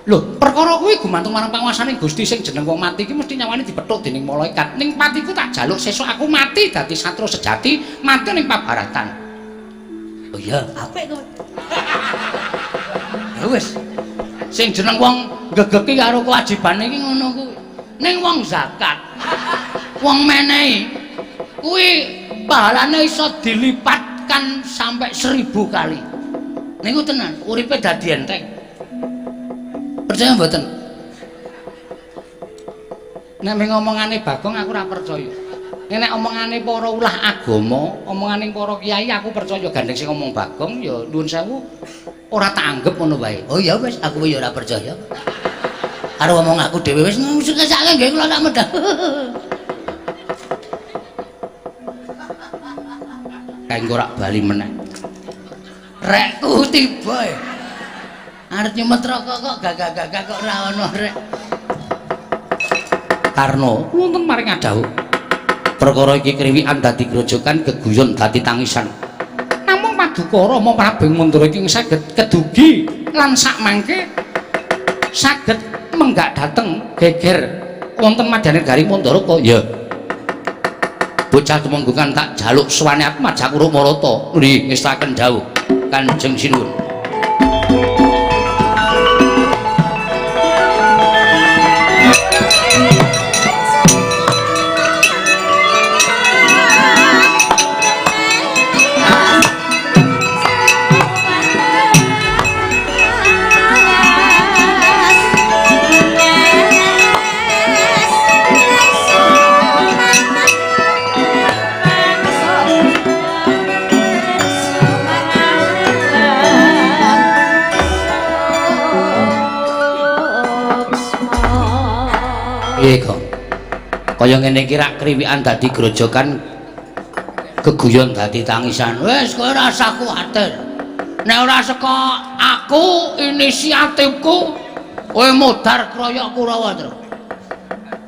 Lho, perkara kuwi gumantung marang panguasane Gusti sing jeneng wong mati iki mesti nyawane dipethuk dening malaikat. Ning patiku tak jaluk sesuk aku mati dadi satria sejati, mati ning pabaratan. Oh iya, apik kowe. Ya wis. Sing jeneng wong gegeki karo kewajibane iki ngono kuwi. Ning wong zakat, wong menehi kuwi pahalane iso dilipatkan sampai 1000 kali. Niku tenan, uripe dadi enteng. Percaya mboten? Nek mung omongane Bagong aku ora percaya. Nek omongane para ulah agama, omongane para kiai aku percaya. Gandeng sing ngomong Bagong ya nuwun sewu ora tak anggep ngono wae. Oh ya wis, aku ya ora percaya. Karo omong aku dhewe wis sukesake nggih kula tak medhah. Kae engko rak bali meneh. Rekku tiba. Arep nyemet rokok kok gagah-gagah kok ora ono rek. Karno wonten maring adhawuh. Perkara iki kriwikan dadi grojogan, geguyon dadi tangisan. Namung paduka Rama Prabu Mandura iki saged kedugi lan sakmangke saged menggak dhateng geger wonten madyaning negari Mandaraka. Ya. Bocah tumenggungan tak jaluk suwane aku Majakuru Marata. Nggih, ngestaken dawuh Kanjeng Sinuwun. Piye, Gong? Kaya ngene iki rak kriwikan dadi grojogan, geguyon dadi tangisan. Wis kowe ora usah kuwatir. Nek ora saka aku inisiatifku, kowe modar kroyok Kurawa, Tru.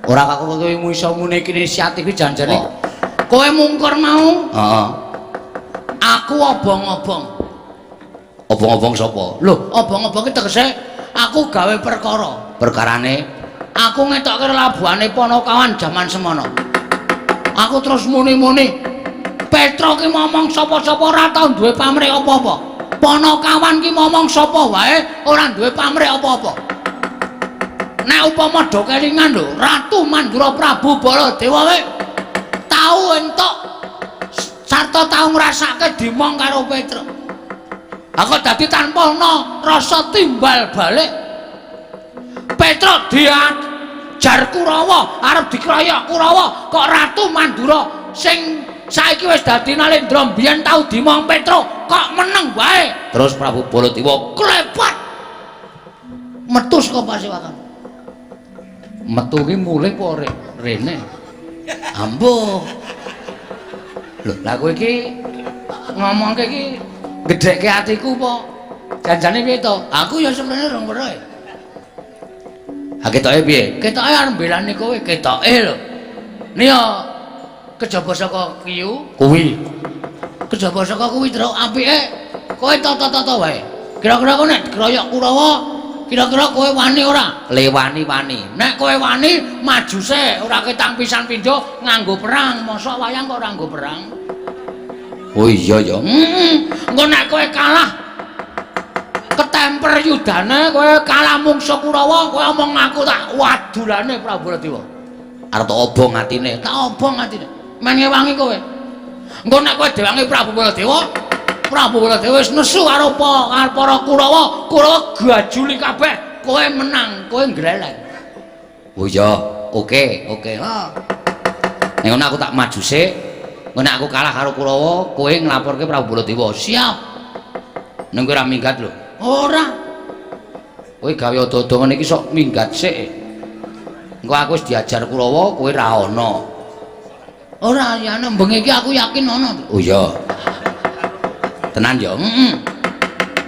Ora kok kowe iso muni iki inisiatif iki janjane. Kowe mungkur mau? Heeh. Aku obong-obong. Obong-obong sapa? Lho, obong-obong iki tegese aku gawe perkara. Perkarane aku ngetokke labuhane Panakawan jaman semono. Aku terus muni-muni, Petro ki momong sapa-sapa ora tau duwe pamrih apa-apa. Panakawan ki momong sapa wae ora duwe pamrih apa-apa. Nek upama do kelingan lho, Ratu Mandura Prabu Baladewa wae tau entuk sarta tau ngrasake dimong karo Petro. Aku dadi tanpa ana rasa timbal balik. Petro diajar Kurawa, arep dikroyok Kurawa, kok Ratu Mandura sing Saiki wis dadi Nalendra, mbiyen tau dimong Petruk, kok meneng wae. Terus Prabu Baladewa klepat metu saka pasewakan. Metu ki mulih apa rene? Ambuh. Lho, lah kowe iki ngomongke iki gedhekke atiku apa? Janjane piye to? Aku ya sebenarnya rong weruh. Ha ketoke piye? Ketoke arep mbelani kowe, ketoke lho. Niya kejaba saka kiyu kuwi. Kejaba saka kuwi truk apike kowe tata-tata wae. Kira-kira kowe nek dikeroyok Kurawa, kira-kira kowe wani ora? Lewani wani. Nek kowe wani maju sik, ora ketang pisan pindho nganggo perang. Mosok wayang kok ora nganggo perang? Oh iya ya. Engko nek kowe kalah ketemper yudane, kowe kalah mungsuh Kurawa, kowe omong aku tak wadulane Prabu Baladewa. Arep tak obong atine, tak obong atine. Men ngewangi kowe. Engko nek kowe diwangi Prabu Baladewa, Prabu Baladewa wis nesu karo para Kurawa, Kurawa gajuli kabeh, kowe menang, kowe ngreleng. Oh iya, oke, oke. Nek ngono aku tak maju sik. Engko nek aku kalah karo Kurawa, kowe nglaporke Prabu Baladewa. Siap. Ning kowe ora minggat lho. Ora. Kowe gawe ado-ado ngene iki sok minggat sik. Engko aku wis diajar Kurawa, kowe ra ana. Ora, ya nek bengi iki aku yakin ana. Oh iya. Tenan ya. Heeh.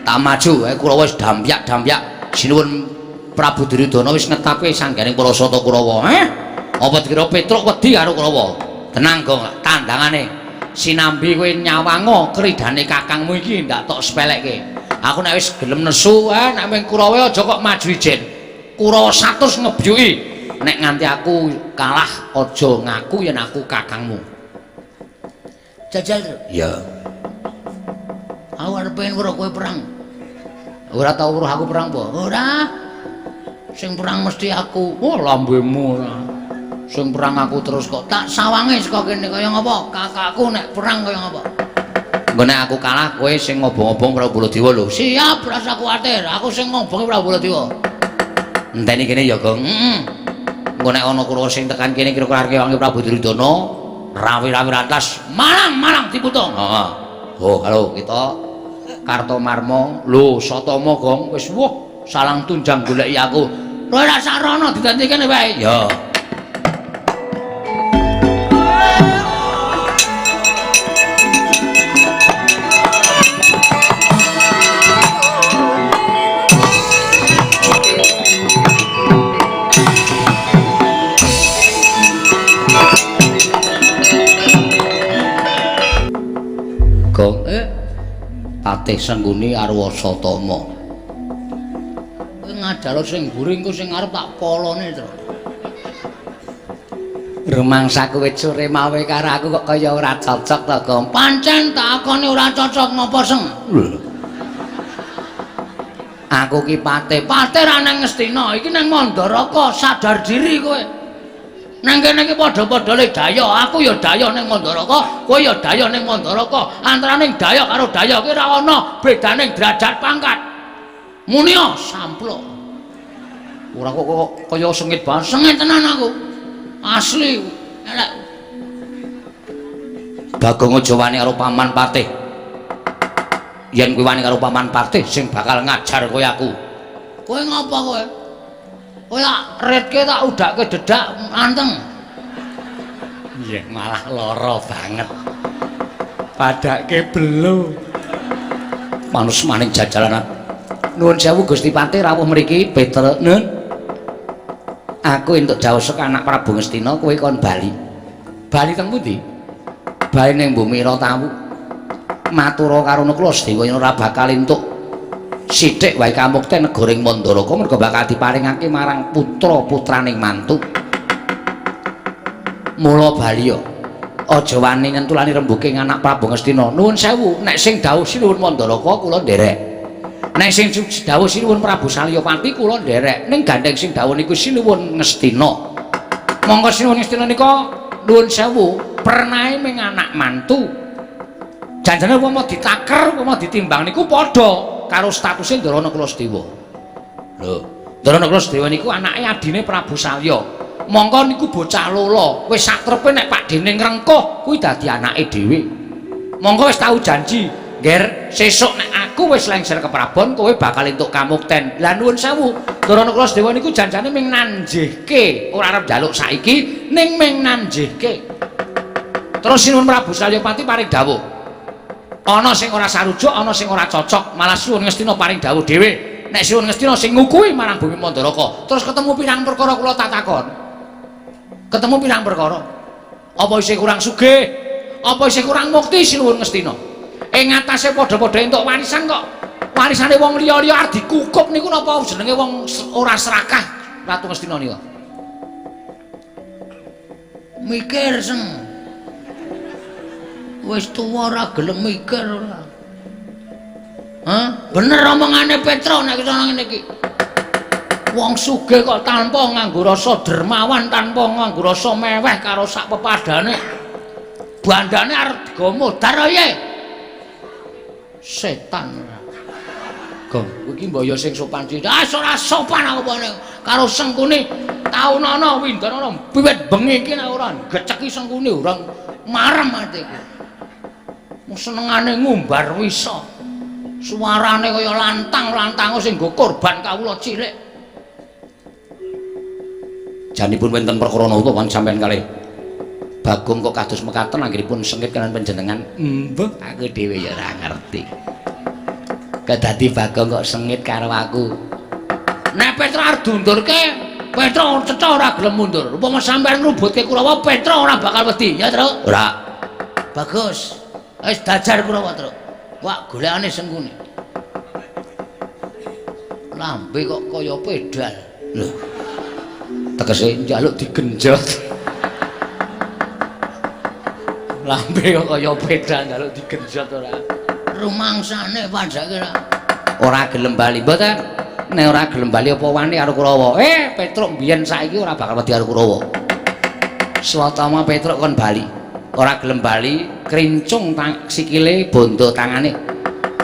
Tak maju, ae Kurawa wis dampyak-dampyak. Sinuwun Prabu Duryudana wis ngetape sangganing para sata Kurawa. Heh. Apa dikira Petruk wedi karo Kurawa? Tenang, Gong, tandangane. Sinambi kowe nyawango kridane kakangmu iki ndak tok sepelekke. Aku nek wis gelem nesu, nek ming Kurawa aja kok maju ijen. Kurawa 100 ngebyuki. Nek nganti aku kalah aja ngaku yen aku kakangmu. Jajal. Iya. Aku arep pengen weruh kowe perang. Ora tau weruh aku perang apa? Ora. Sing perang mesti aku. Oh, lambemu ora. Sing perang aku terus kok tak sawange saka kene kaya ngapa? Kakakku nek perang kaya ngapa? Engko nek aku kalah kowe sing ngobong-obong Prabu Baladewa lho. Siap, rasa kuwatir. Aku sing ngobongi Prabu Baladewa. Enteni kene ya, Gong. Heeh. Engko nek ana Kurawa sing tekan kene kira-kira arep ngewangi Prabu Duryudana, rawi-rawi rantas, malang-malang diputung. Heeh. Oh, halo kita Kartomarma. Lho, Satama, Gong, wis wuh salang tunjang goleki aku. Kowe ora sarana diganti kene wae. Ya. Gong, Patih Sengguni arwa Satama. Kowe ngajaro sing mburi engko sing arep tak polone, Tru. Rumangsaku wit sore mawe karo aku kok kaya ora cocok to, Gong. Pancen tak akoni ora cocok ngopo, Seng? Lho. Aku ki patih, patih ra nang Ngastina, iki nang Mandaraka, sadar diri kowe. Nang kene iki padha-padha le daya, aku ya daya ning Mandaraka, kowe ya daya ning Mandaraka. Antaraning daya karo daya ki ora ana bedane derajat pangkat. Munia samplok. Ora kok kaya sengit banget, sengit tenan aku. Asli elek. Bagong aja wani karo Paman Patih. Yen kowe wani karo Paman Patih sing bakal ngajar kowe aku. Kowe ngapa kowe? Kowe tak retke tak udake dedak anteng. Iya, malah lara banget. Padake belo. Manus maning jajalanan. Nuwun sewu Gusti Patih rawuh mriki Peter. Nun. Aku entuk dawuh saka anak Prabu Ngastina kowe kon bali. Bali teng pundi? Bali ning Bumi Ratawu. Matura karo Nakula Sedewa yen ora bakal entuk sithik wae kamukten negara ing Mandaraka merga bakal diparingake marang putra-putraning mantu. Mula bali aja wani nyentulani rembuke anak Prabu Ngastina. Nuwun sewu, nek sing dawuh sinuwun Mandaraka kula nderek. Nek sing dawuh sinuwun Prabu Salyapati kula nderek. Ning gandeng sing dawuh niku sinuwun Ngastina. Monggo sinuwun Ngastina nika nuwun sewu, pernahe ming anak mantu. Janjane upama ditaker, upama ditimbang niku padha karo statuse Ndara Nakula Sedewa. Lho, Ndara Nakula Sedewa niku anake adine Prabu Salya. Mongko niku bocah lolo, wis sakrepe nek pakdene ngrengkuh kuwi dadi anake dhewe. Mongko wis tau janji, "Ngger, sesuk nek aku wis lengser ke Prabon, kowe bakal entuk kamukten." Lah nuwun sewu, Ndara Nakula Sadewa niku janjane ming nanjihke, ora arep njaluk saiki, ning ming nanjihke. Terus Sinuwun Prabu Salyapati paring dawuh. Ana sing ora sarujuk, ana sing ora cocok, malah Sinuwun Ngastina paring dawuh dhewe. Nek Sinuwun Ngastina sing ngukuhi marang bumi Mandaraka. Terus ketemu pirang perkara kula tak takon. Ketemu pirang perkara. Apa isih kurang sugih? Apa isih kurang mukti Sinuwun Ngastina? Ing atase padha-padha entuk warisan kok. Warisane wong liya-liya arep dikukup niku napa jenenge wong ora serakah Ratu Ngastina nika. Mikir seng. Wis tuwa ora gelem mikir ora. Hah? Bener omongane Petro nek iso ngene iki. Wong sugih kok tanpa nganggo rasa dermawan, tanpa nganggo rasa meweh karo sak pepadane. Bandane arep digawa modar ae. Setan ora. Gong, kowe iki mbok ya sing sopan sithik. Ah ora sopan aku apane karo sengkune taunana windanana wiwit bengi iki nek ora geceki sengkune ora marem atiku. Senengane ngumbar wisa. Suarane kaya lantang-lantang sing nggo korban kawula cilik. Janipun wonten perkara napa pan sampean kalih Bagong kok kados mekaten anggenipun sengit kalian panjenengan? Mbah, aku dhewe ya ora ngerti. Kedadi Bagong kok sengit karo aku. Nek Petro arep diundurke, Petro cetha ora gelem mundur. Upama sampean ngrubutke Kurawa, Petro ora bakal wedi, ya, Tru? Ora. Bagus. Wis dajar Kurawa, Tru. Wak golekane sengkune. Lambe kok kaya pedal. Lho. Tegese njaluk digenjot. Lambe kok kaya pedal njaluk digenjot ora. Rumangsane panjake ora. Ora gelem bali, mboten. Nek ora gelem bali apa wani karo Kurawa? Petruk mbiyen saiki ora bakal wedi karo Kurawa. Swatama Petruk kon bali. Ora gelem bali, krincung sikile bondo tangane.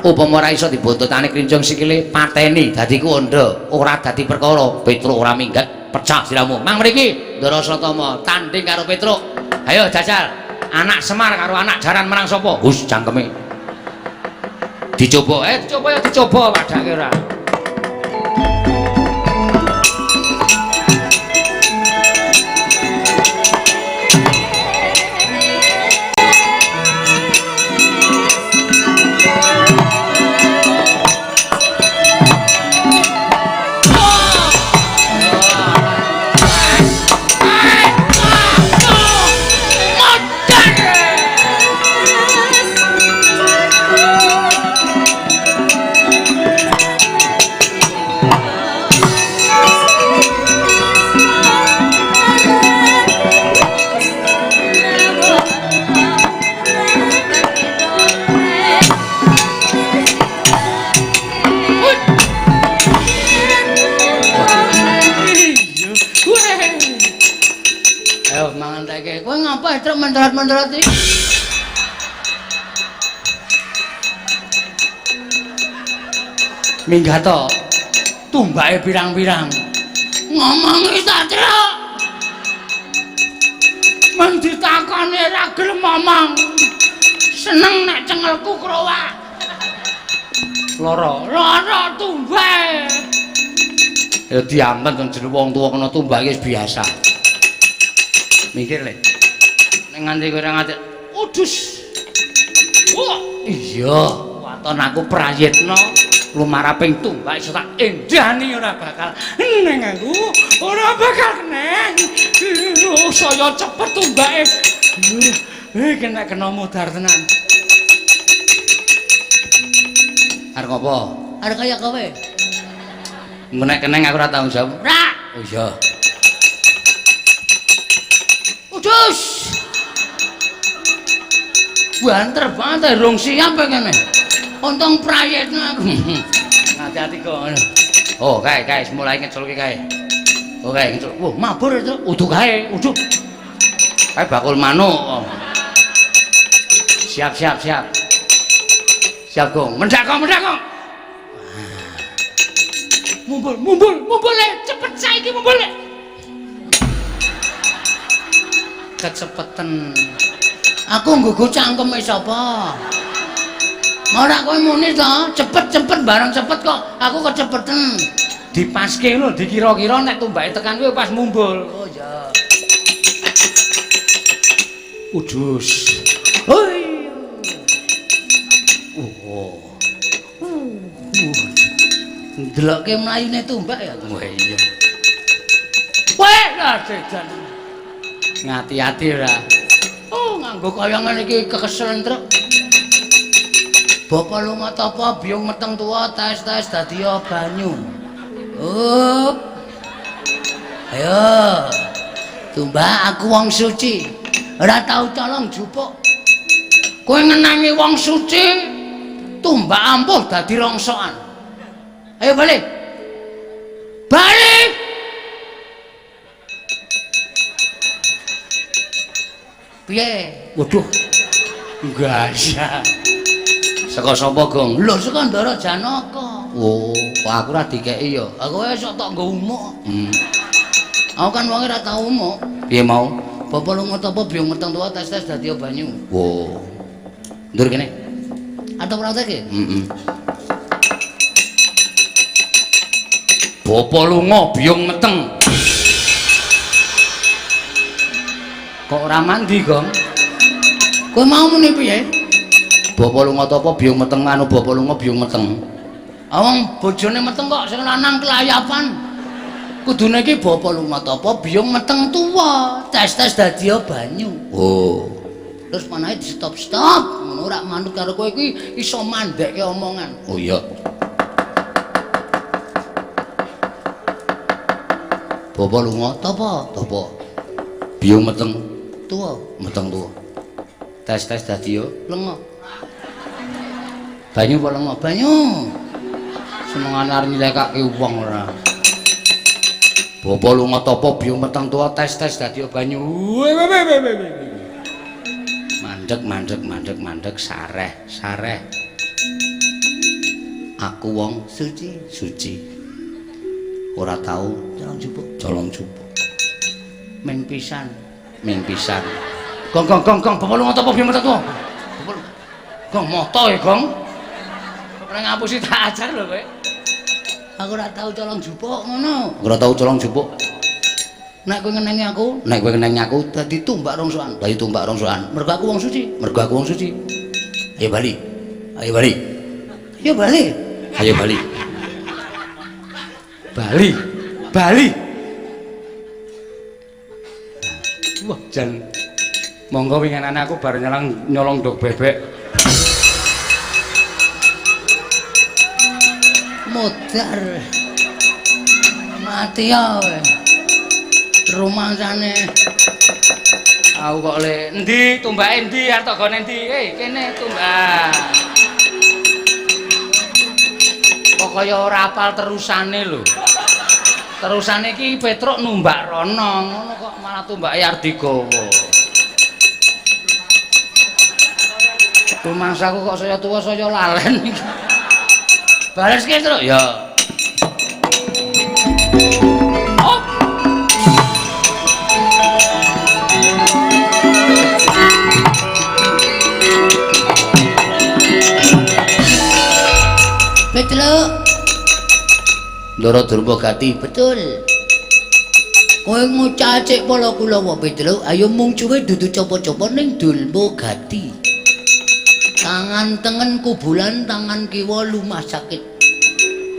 Upama ora iso dibondo tangane krincung sikile pateni dadi kuwanda, ora dadi perkara. Petruk ora minggat, pecah siramu. Mang mriki, Ndara Swatama tanding karo Petruk. Ayo jajal. Anak Semar karo anak jaran menang sapa? Hus cangkeme. Dicoba, dicoba ya dicoba padake ora. Menterat-menterat iki. Minggah to. Tumbake pirang-pirang. Ngomongi ta, Truk. Men ditakoni ora gelem ngomong. Seneng nek cengelku krowak. Lara, lara tumbake. Ya diamen jeneng wong tuwa kena tumbake wis biasa. Mikir le. Nganti kowe ora nganti udus. Wah, iya, waton aku prayitna lumaraping tumbak iso tak endani ora bakal neng aku, ora bakal keneng. Saya cepet tumbake. Kena kena modar tenan. Arep apa? Arep kaya kowe. Nek keneng aku ora tanggung jawab. Ora. Oh iya. Udus. Banter banget rong siap kene. Untung prayitna aku. Hati-hati kok. Oh, kae kae mulai ngeculke kae. Oh, kae ngecul. Wah, mabur itu. Udu kae, udu. Kae bakul manuk. Siap, siap, siap. Siap, Gong. Mendak kok, mendak kok. Mumpul, mumpul, mumpul le, cepet saiki mumpul le. Kecepeten. Aku nggugu cangkeme sapa? Ora kowe muni to, cepet-cepet bareng cepet kok aku kecepeten. Dipaske lho, dikira-kira nek tumbake tekan kuwi pas mumbul. Oh iya. Udus. Hoi. Oh. Ndelokke mlayune tumbak ya. Wah iya. Weh, lah dedan. Ngati-ati ora. Oh, nganggo kaya ngene iki kekeselen truk. Bapa lunga tapa biyung meteng tuwa tes-tes dadi banyu. Up. Ayo. Tumbak aku wong suci. Ora tau colong jupuk. Kowe ngenangi wong suci, tumbak ampuh dadi rongsokan. Ayo balik. Balik. Piye? Waduh. Gaya. Saka sapa, Gong? Lho, saka Ndara Janaka. Oh, kok aku ora dikeki ya. Aku wis tok nggo umuk. Aku kan wonge ora tau umuk. Piye mau? Bapa lunga tapa biyung meteng tuwa tes-tes dadi banyu. Oh. Ndur kene. Atau praktekke? Heeh. Bapa lunga biyung meteng. Kok ora mandi, Gong? Kowe mau muni piye? Bapa lunga tapa biyung meteng anu bapa lunga biyung meteng. Wong bojone meteng kok sing lanang kelayapan. Kudune iki bapa lunga tapa biyung meteng tuwa, tes-tes dadi banyu. Oh. Terus manahe di stop-stop, ngono ora manut karo kowe iki iso mandhekke omongan. Oh iya. Bapa lunga tapa? Tapa. Biyung meteng tuwa, meteng tuwa. Tes-tes dadi yo lenga. Banyu apa lenga? Banyu. Senengane arep nyilekake wong ora. Bapa lunga tapa biyung meteng tuwa tes-tes dadi banyu. Mandek mandek mandek mandek sareh sareh. Aku wong suci suci. Ora tau colong jupuk, colong jupuk. Ming pisan, ming pisan. Gong gong gong gong, bapa lunga tapa biyung meteng tuwa? Gong moto ya, Gong. Ora ngapusi tak ajar lho kowe. Aku ora tau colong jupuk ngono. Ora tau colong jupuk. Nek kowe ngenengi aku, nek kowe ngenengi aku dadi tumbak rongsokan. Dadi tumbak rongsokan. Mergo aku wong suci. Mergo aku wong suci. Ayo bali. Ayo bali. Ayo bali. Ayo bali. Bali. Bali. Wah, jan monggo winginane aku bar nyelang nyolong ndog bebek. Modar. Mati ya kowe. Rumangsane aku kok le endi tumbake endi arep tok gone endi? Kene tumbak. Kok kaya ora apal terusane lho. Terusane iki Petruk numbak rono, ngono kok malah tumbake arep digawa. Rumangsaku kok saya tuwa saya lalen iki. Baleske, Truk. Ya. Oh. Petruk. Ndara Durma Gati. Betul. Kowe ngucacik pala kulawa Petruk, ayo mungcuwe dudu copo-copo ning Durma Gati. Tangan tengen kubulan, tangan kiwa lumah sakit.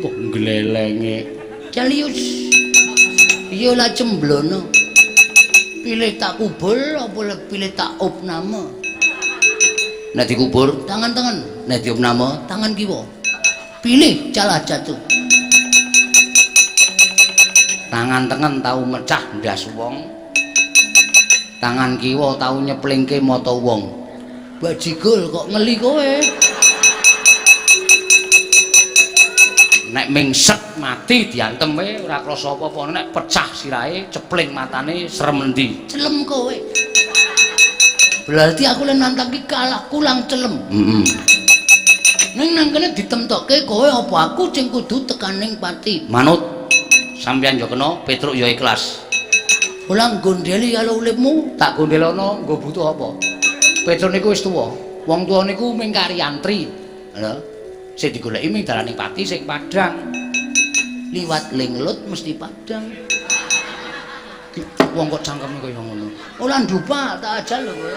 Kok glelenge. Celius. Iya lah cemblono. Pilih tak kubur apa pilih tak opname? Nek dikubur tangan tengen, nek diopname tangan kiwa. Pilih calah jatuh. Tangan tengen tau mecah ndas wong. Tangan kiwa tau nyeplingke mata wong. Bajigul kok ngeli kowe. Nek mingset mati diantem we ora krasa apa-apa, nek pecah sirahe cepling matane serem endi. Celem kowe. Berarti aku lek nantang ki kalah kulang celem. Heeh. Ning nang kene ditemtokke kowe apa aku sing kudu tekaning pati. Manut. Sampeyan ya kena, Petruk ya ikhlas. Ora gondeli karo uripmu, tak gondelono nggo butuh apa? Petruk niku wis tuwa. Wong tuwa niku ming karyantri. Lho. Sing digoleki ming dalaning pati sing padhang. Liwat linglut mesti padhang. Wong kok cangkeme kaya ngono. Ora ndupak tak ajal lho kowe.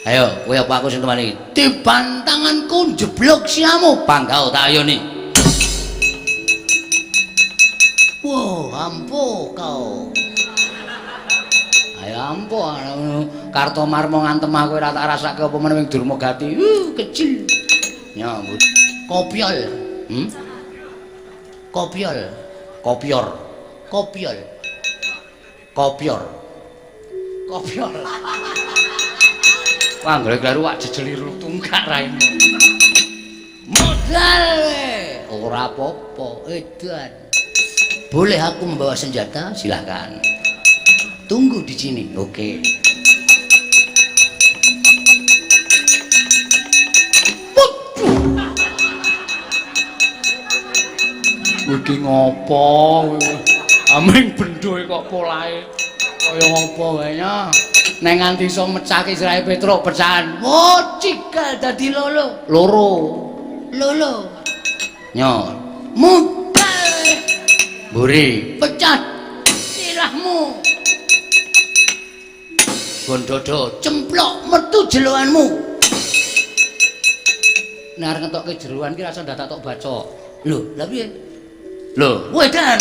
Ayo, kowe apa aku sing temani? Dibantanganku njeblug siamu, panggao tak ayoni. Wow, ampuh kau. Ayo ampuh Kartomarmo ngantem aku ora tak rasake apa meneh wing Durmagati. Kecil. Nyambut. Kopiol. Kopiol. Kopior. Kopiol. Kopior. Kopior. Wah, anggere kleru wak jejeli tungkak raimu. Modal we. Ora apa-apa, edan. Boleh aku membawa senjata? Silahkan. Tunggu di sini. Oke. Iki ngopo? Aming bendhoe kok polahe kaya ngopo wae ya. Nek nganti iso mecahke sirahe Petruk pecahan. Oh, cigal dadi lolo. Loro. Lolo. Nyo. Mudal. Mburi, pecah sirahmu. Gondodo, cemplok metu jeloanmu. Nek arep ngetokke jeroan ki rasa ndadak tok baca. Lho, lha piye? Lho, wedan.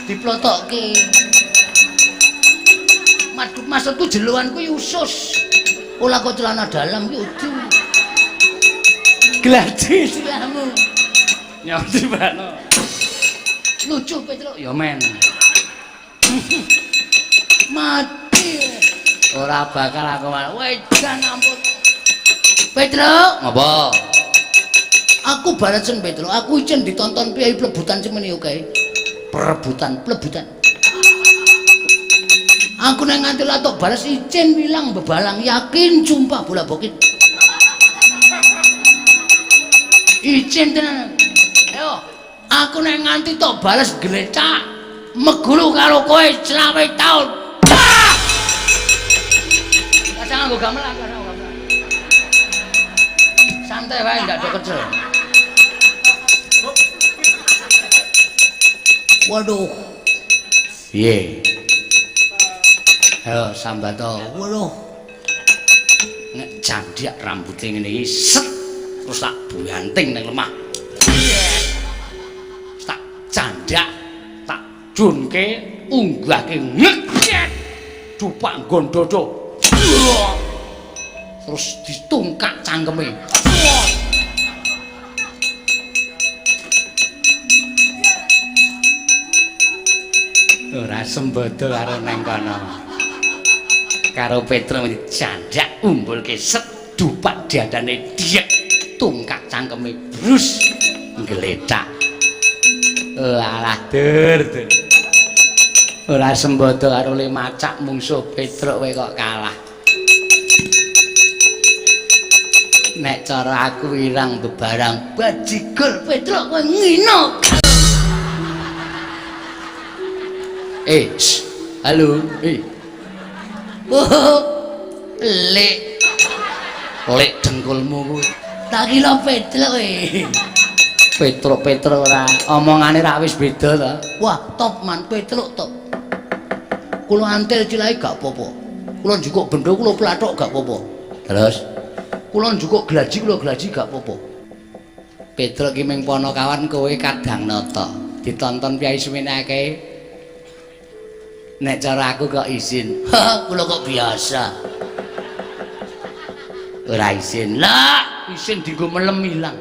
Diplotokke. Maksudku jeloan kuwi usus. Ora kok celana dalam ki udu. Gladi sirahmu. Nyoti bano. Lucu Petruk ya men. Mati. Ora bakal aku malah. Wedan ampun. Petruk, ngopo? Aku baresen Petruk, aku icen ditonton piyai plebutan semene oke. Perebutan, plebutan. Aku nek nganti latok balas icen wilang bebalang yakin sumpah bola bokit. Icen tenan. Ayo, aku nek nganti tok balas glecak meguru karo kowe 25 taun. Rasa nganggo gamelan, rasa nganggo gamelan. Santai wae ndak do kecil. Waduh. Piye? Ayo sambato. Waduh. Nek jandhak rambute ngene iki set terus tak buanting ning lemah. Tak jandhak, tak junke, unggahke ngek. Dupak nggon dodo. Terus ditungkak cangkeme. Ora sembodo karo neng kono. Karo Petruk jandhak umbulke set dupak diadane diek tungkak cangkeme brus nggletak. Alah dur dur. Ora sembodo karo le macak mungsuh Petruk kowe kok kalah. Nek cara aku irang bebarang bajigur Petruk kowe ngino. Halo, Oh, lek. Lek dengkulmu kuwi. Tak kira Petruk kowe. Petruk-Petruk ora omongane ra wis beda to. Wah, top man Petruk top. Kula antil cilahe gak apa-apa. Kula njukuk bendo kula plathok gak apa-apa. Terus kula njukuk glaji kula glaji gak apa-apa. Petruk ki ming ponokawan kowe kadang nata. Ditonton piyai semene akeh. Nek cara aku kok izin. Kula kok biasa. Ora izin. Lah, izin dienggo melem ilang.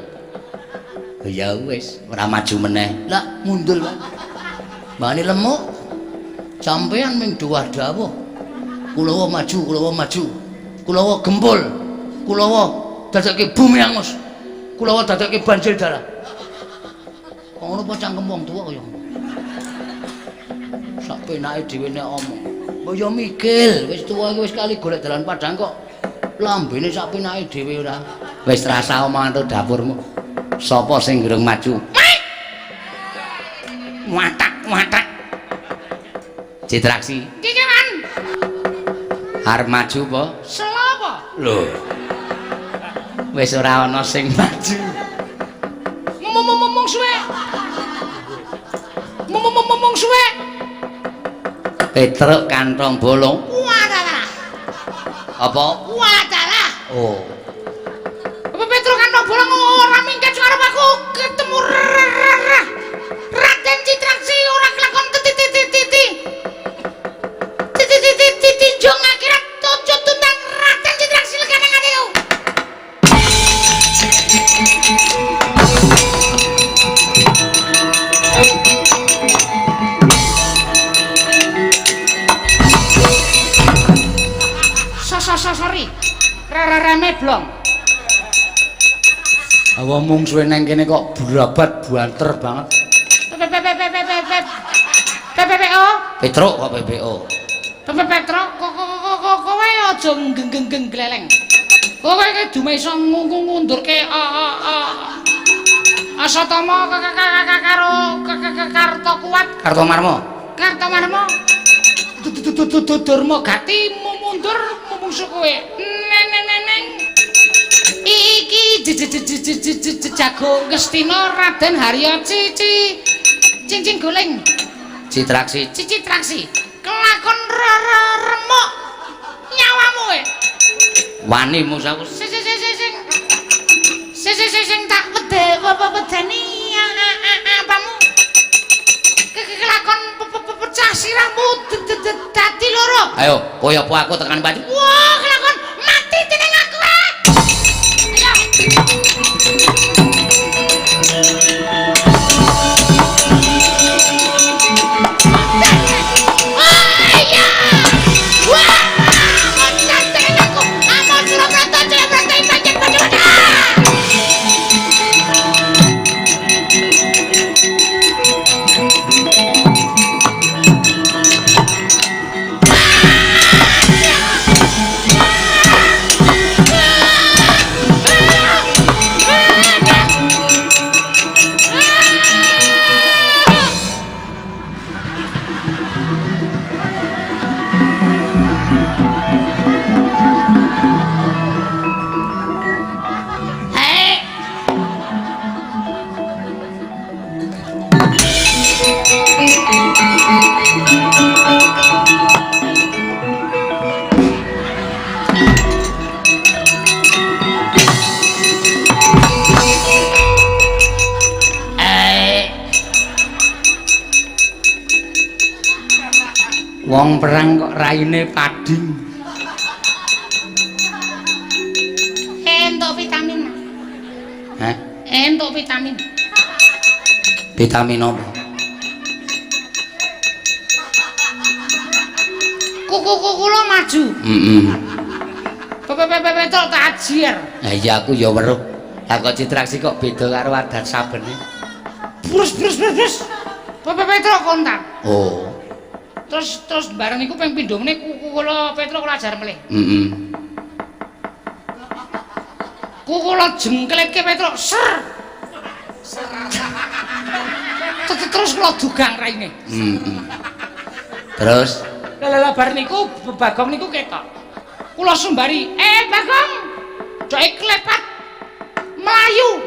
Ya wis, ora maju meneh. Lah, mundur wae. Mbane lemuk. Sampeyan ming dawah dawuh. Kulawa maju, kulawa maju. Kulawa gempul. Kulawa dadekke bumi angus. Kulawa dadekke banjir darah. Kok ngono apa cangkem wong tuwa kaya ngono. Sak penake dhewe nek omong. Mbok ya mikir, wis tuwa iki wis kali golek dalan padang kok lambene sak penake dhewe ora. Wis rasa omongan to dapurmu. Sapa sing gerung maju? Watak watak. Citraksi. Iki Man. Arep maju apa? Selo apa? Lho. Wis ora ana sing maju. Mung suwe. Mung suwe. Petruk kantong bolong. Wadalah. Apa? Wadalah. Oh. Apa Petruk kantong bolong ora minggat arep aku ketemu Raden Citraksi ora kelakon titi. Titi tinjung akhirat ojo tundang Raden Citraksi lekane ngatiku. Sorry. Rararame blong. Awa mung suwe nang kene kok brabat banter banget. P P P P P P P P P P O. Petruk kok PPO. P P Petruk kok kowe aja nggeng-nggeng gleleng. Kowe iki dume iso ngundurke Asatama karo Karto kuat. Kartomarma. Kartomarma. Durma gati mundur mungsu kowe. Neneng. Iki jago Ngastina Raden Harya Cici cincin guling Citraksi. Citraksi kelakon remuk nyawamu kowe. Wani musuh aku. Sing sing tak wedeni apamu. Kelakon pecah sirahmu dadi loro. Ayo, kowe apa aku tekan pati. Wah, kelakon mati dening aku. Ayo. Wah, mati dening aku. Amon Surabrata Jayabrata pancen padha-padha. Wong perang kok raine pading. Entuk vitamin. Hah? Entuk vitamin. Vitamin apa? Kuku-kuku kula maju. Heeh. Pepe tak ajiar. Lah iya aku ya weruh. Lah kok Citraksi kok beda karo adat sabene. Brus brus brus brus. Pepe Petruk kontak. Oh. Terus bareng niku ping pindho meneh kuku kula Petruk kula ajar melih. Heeh. Kuku kula jengkletke Petruk ser. Terus kula dugang raine. Heeh. Terus lah bar niku Bagong niku ketok. Kula sumbari, Bagong. Coke klepat mlayu.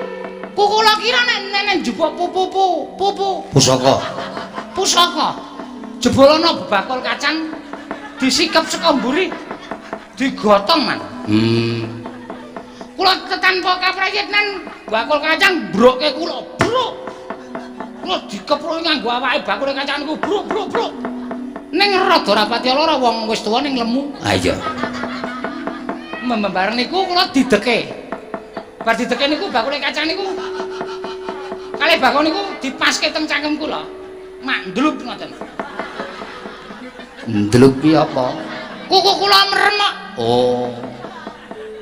Kuku kula kira nek njupuk pupu pusaka. Pusaka. Jebul ana bebakul kacang disikep saka mburi digotong man. Kula tanpa kaprayitnan bakul kacang mbroke kula bruk. Kula dikepruki nganggo awake bakul kacang niku bruk bruk bruk. Ning rada rapati lara wong wis tuwa ning lemu. Ha iya. Membareng niku kula dideke. Bar dideke niku bakule kacang niku kalih bakul niku dipaske teng cangkem kula. Mak ndlup ngoten. Ndlup ki apa? Kuku kula meremok. Oh.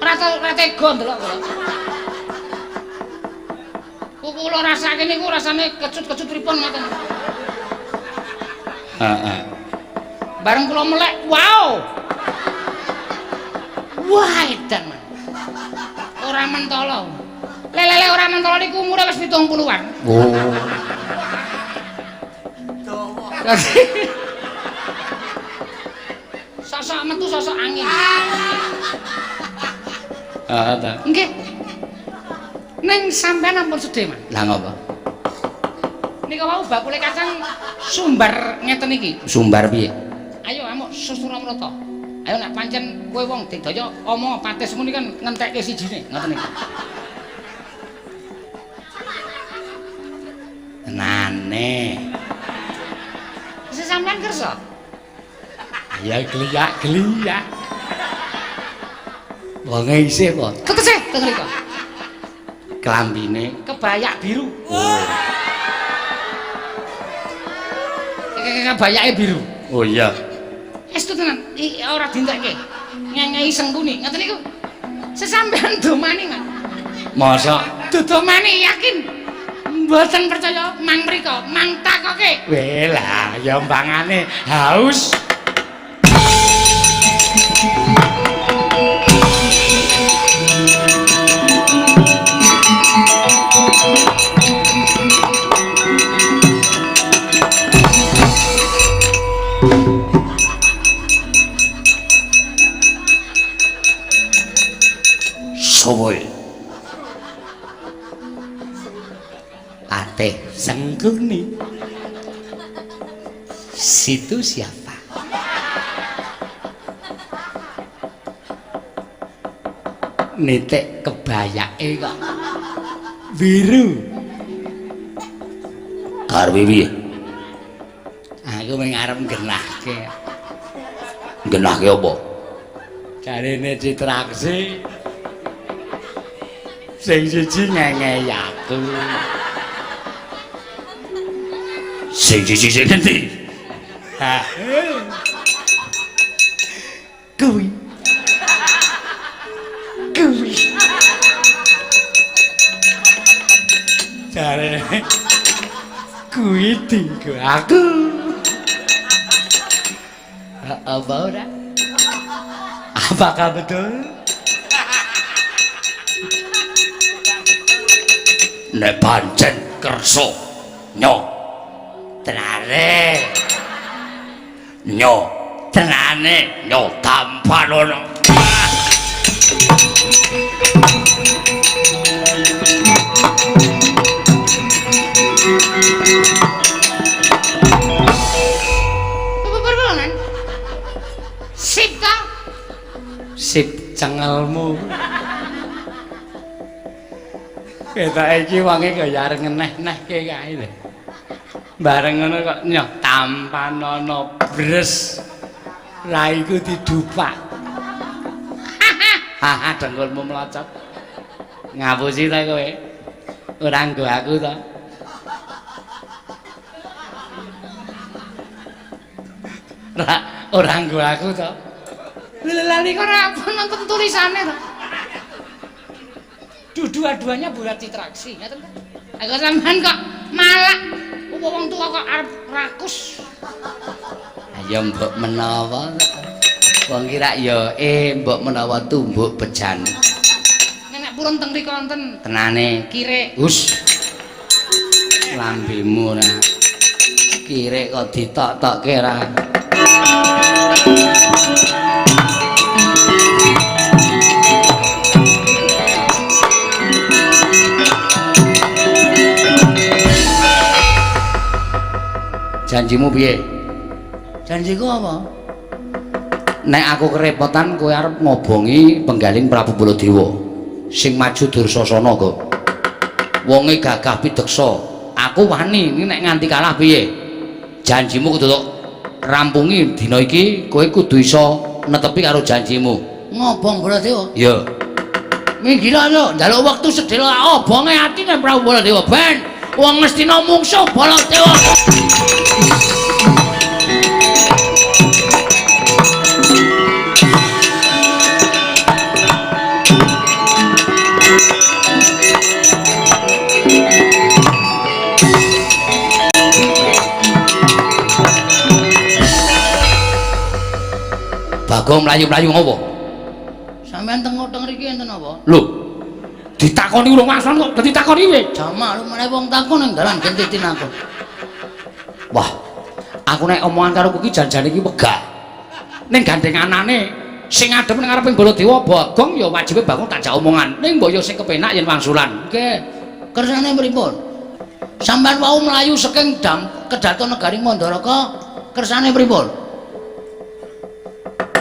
Ora tega ndelok kula. Kuku kula rasake niku rasane kecut-kecut pripun ngoten. Heeh. Bareng kula melek, wow. Wah, edan man. Ora mentolo. Lelele ora mentolo niku umure wis 70-an. Oh. Sosok metu sosok angin. Heeh ta. Nggih. Ning sampean ampun sedih, Mas. Lah ngopo? Nika wau bakule kacang sumbar ngeten iki. Sumbar piye? Ayo amuk Susuramrata. Ayo nek pancen kowe wong digdaya omong patismu niki kan ngentekke sijine, ngoten niku. Tenane. Sampean kersa? Ya geliyak-geliyak. Wonge isih apa? Tetese teng mriku. Klambine Kebayak biru. Oh. Kebayake biru. Oh iya. Estu tenan, ora dintekke. Ngengehi sengkuni, ngoten niku. Sesampean domani, Mas. Mosok Dodomani yakin. Mboten percaya mang mriko, mang takoke. Weh lah, ya mbangane haus. Soboy. Patih Sengkuni. Situ siapa? Nitik kebayake kok biru. Karepe piye? Aku mung arep nggenahke. Nggenahke apa? Jarene Citraksi sing siji ngengehi aku. Sing siji sing endi? Ha. Kuwi. Kuwi. Jarene kuwi dinggo aku. Apa ora? Apakah betul? Nek pancen kersa nyo tenane nyo tenane nyo tampanono. Perbohongan. Sip ta? Sip cengelmu. Ketoke iki wonge kaya arep ngeneh-nehke kae lho. Bareng ngono kok nyoh tampanono bres. Raiku didupak. Haha dengkulmu mlocot. Ngapusi ta kowe? Ora nggo aku ta. Ora nggo aku ta. Lha niku ora nonton tulisane to. Dua-duanya bulat Citraksi, ngoten ta? Aku sampean kok malah wong tua kok arep rakus. Ayo mbok menawa wong ki rak ya mbok menawa tumbuk bejan. Nek purun teng mriku wonten tenane kirik. Hus. Lambemu ora. Kirik kok ditok-tokke ora. Janjimu piye? Janjiku apa? Nek aku kerepotan kowe arep ngobongi penggaling Prabu Baladewa sing maju Dursasana kok. Wonge gagah pideksa. Aku wani ini nek nganti kalah piye? Janjimu kudu tok rampungi dina iki, kowe kudu iso netepi karo janjimu. Ngobong Baladewa? Iya. Minggir lho, njaluk wektu sedhela obonge atine Prabu Baladewa ben wong Ngastina mungsuh Baladewa. Bagong mlayu-mlayu ngopo? Sampeyan teng teng mriki enten apa? Lho. Ditakoni urung wasan kok dadi takoni kowe. Jamak lu meneh wong takon ning dalan gentitin aku. Wah. Aku nek omongan karo kowe iki janjane iki wegah. Ning gandhenganane sing ngadhep ning ngareping Baladewa Bagong ya wajibe Bagong tak jak omongan. Ning mbok ya sing kepenak yen wangsulan. Nggih. Kersane pripun? Sampeyan wau mlayu saking Kedaton Negari Mandaraka, kersane pripun?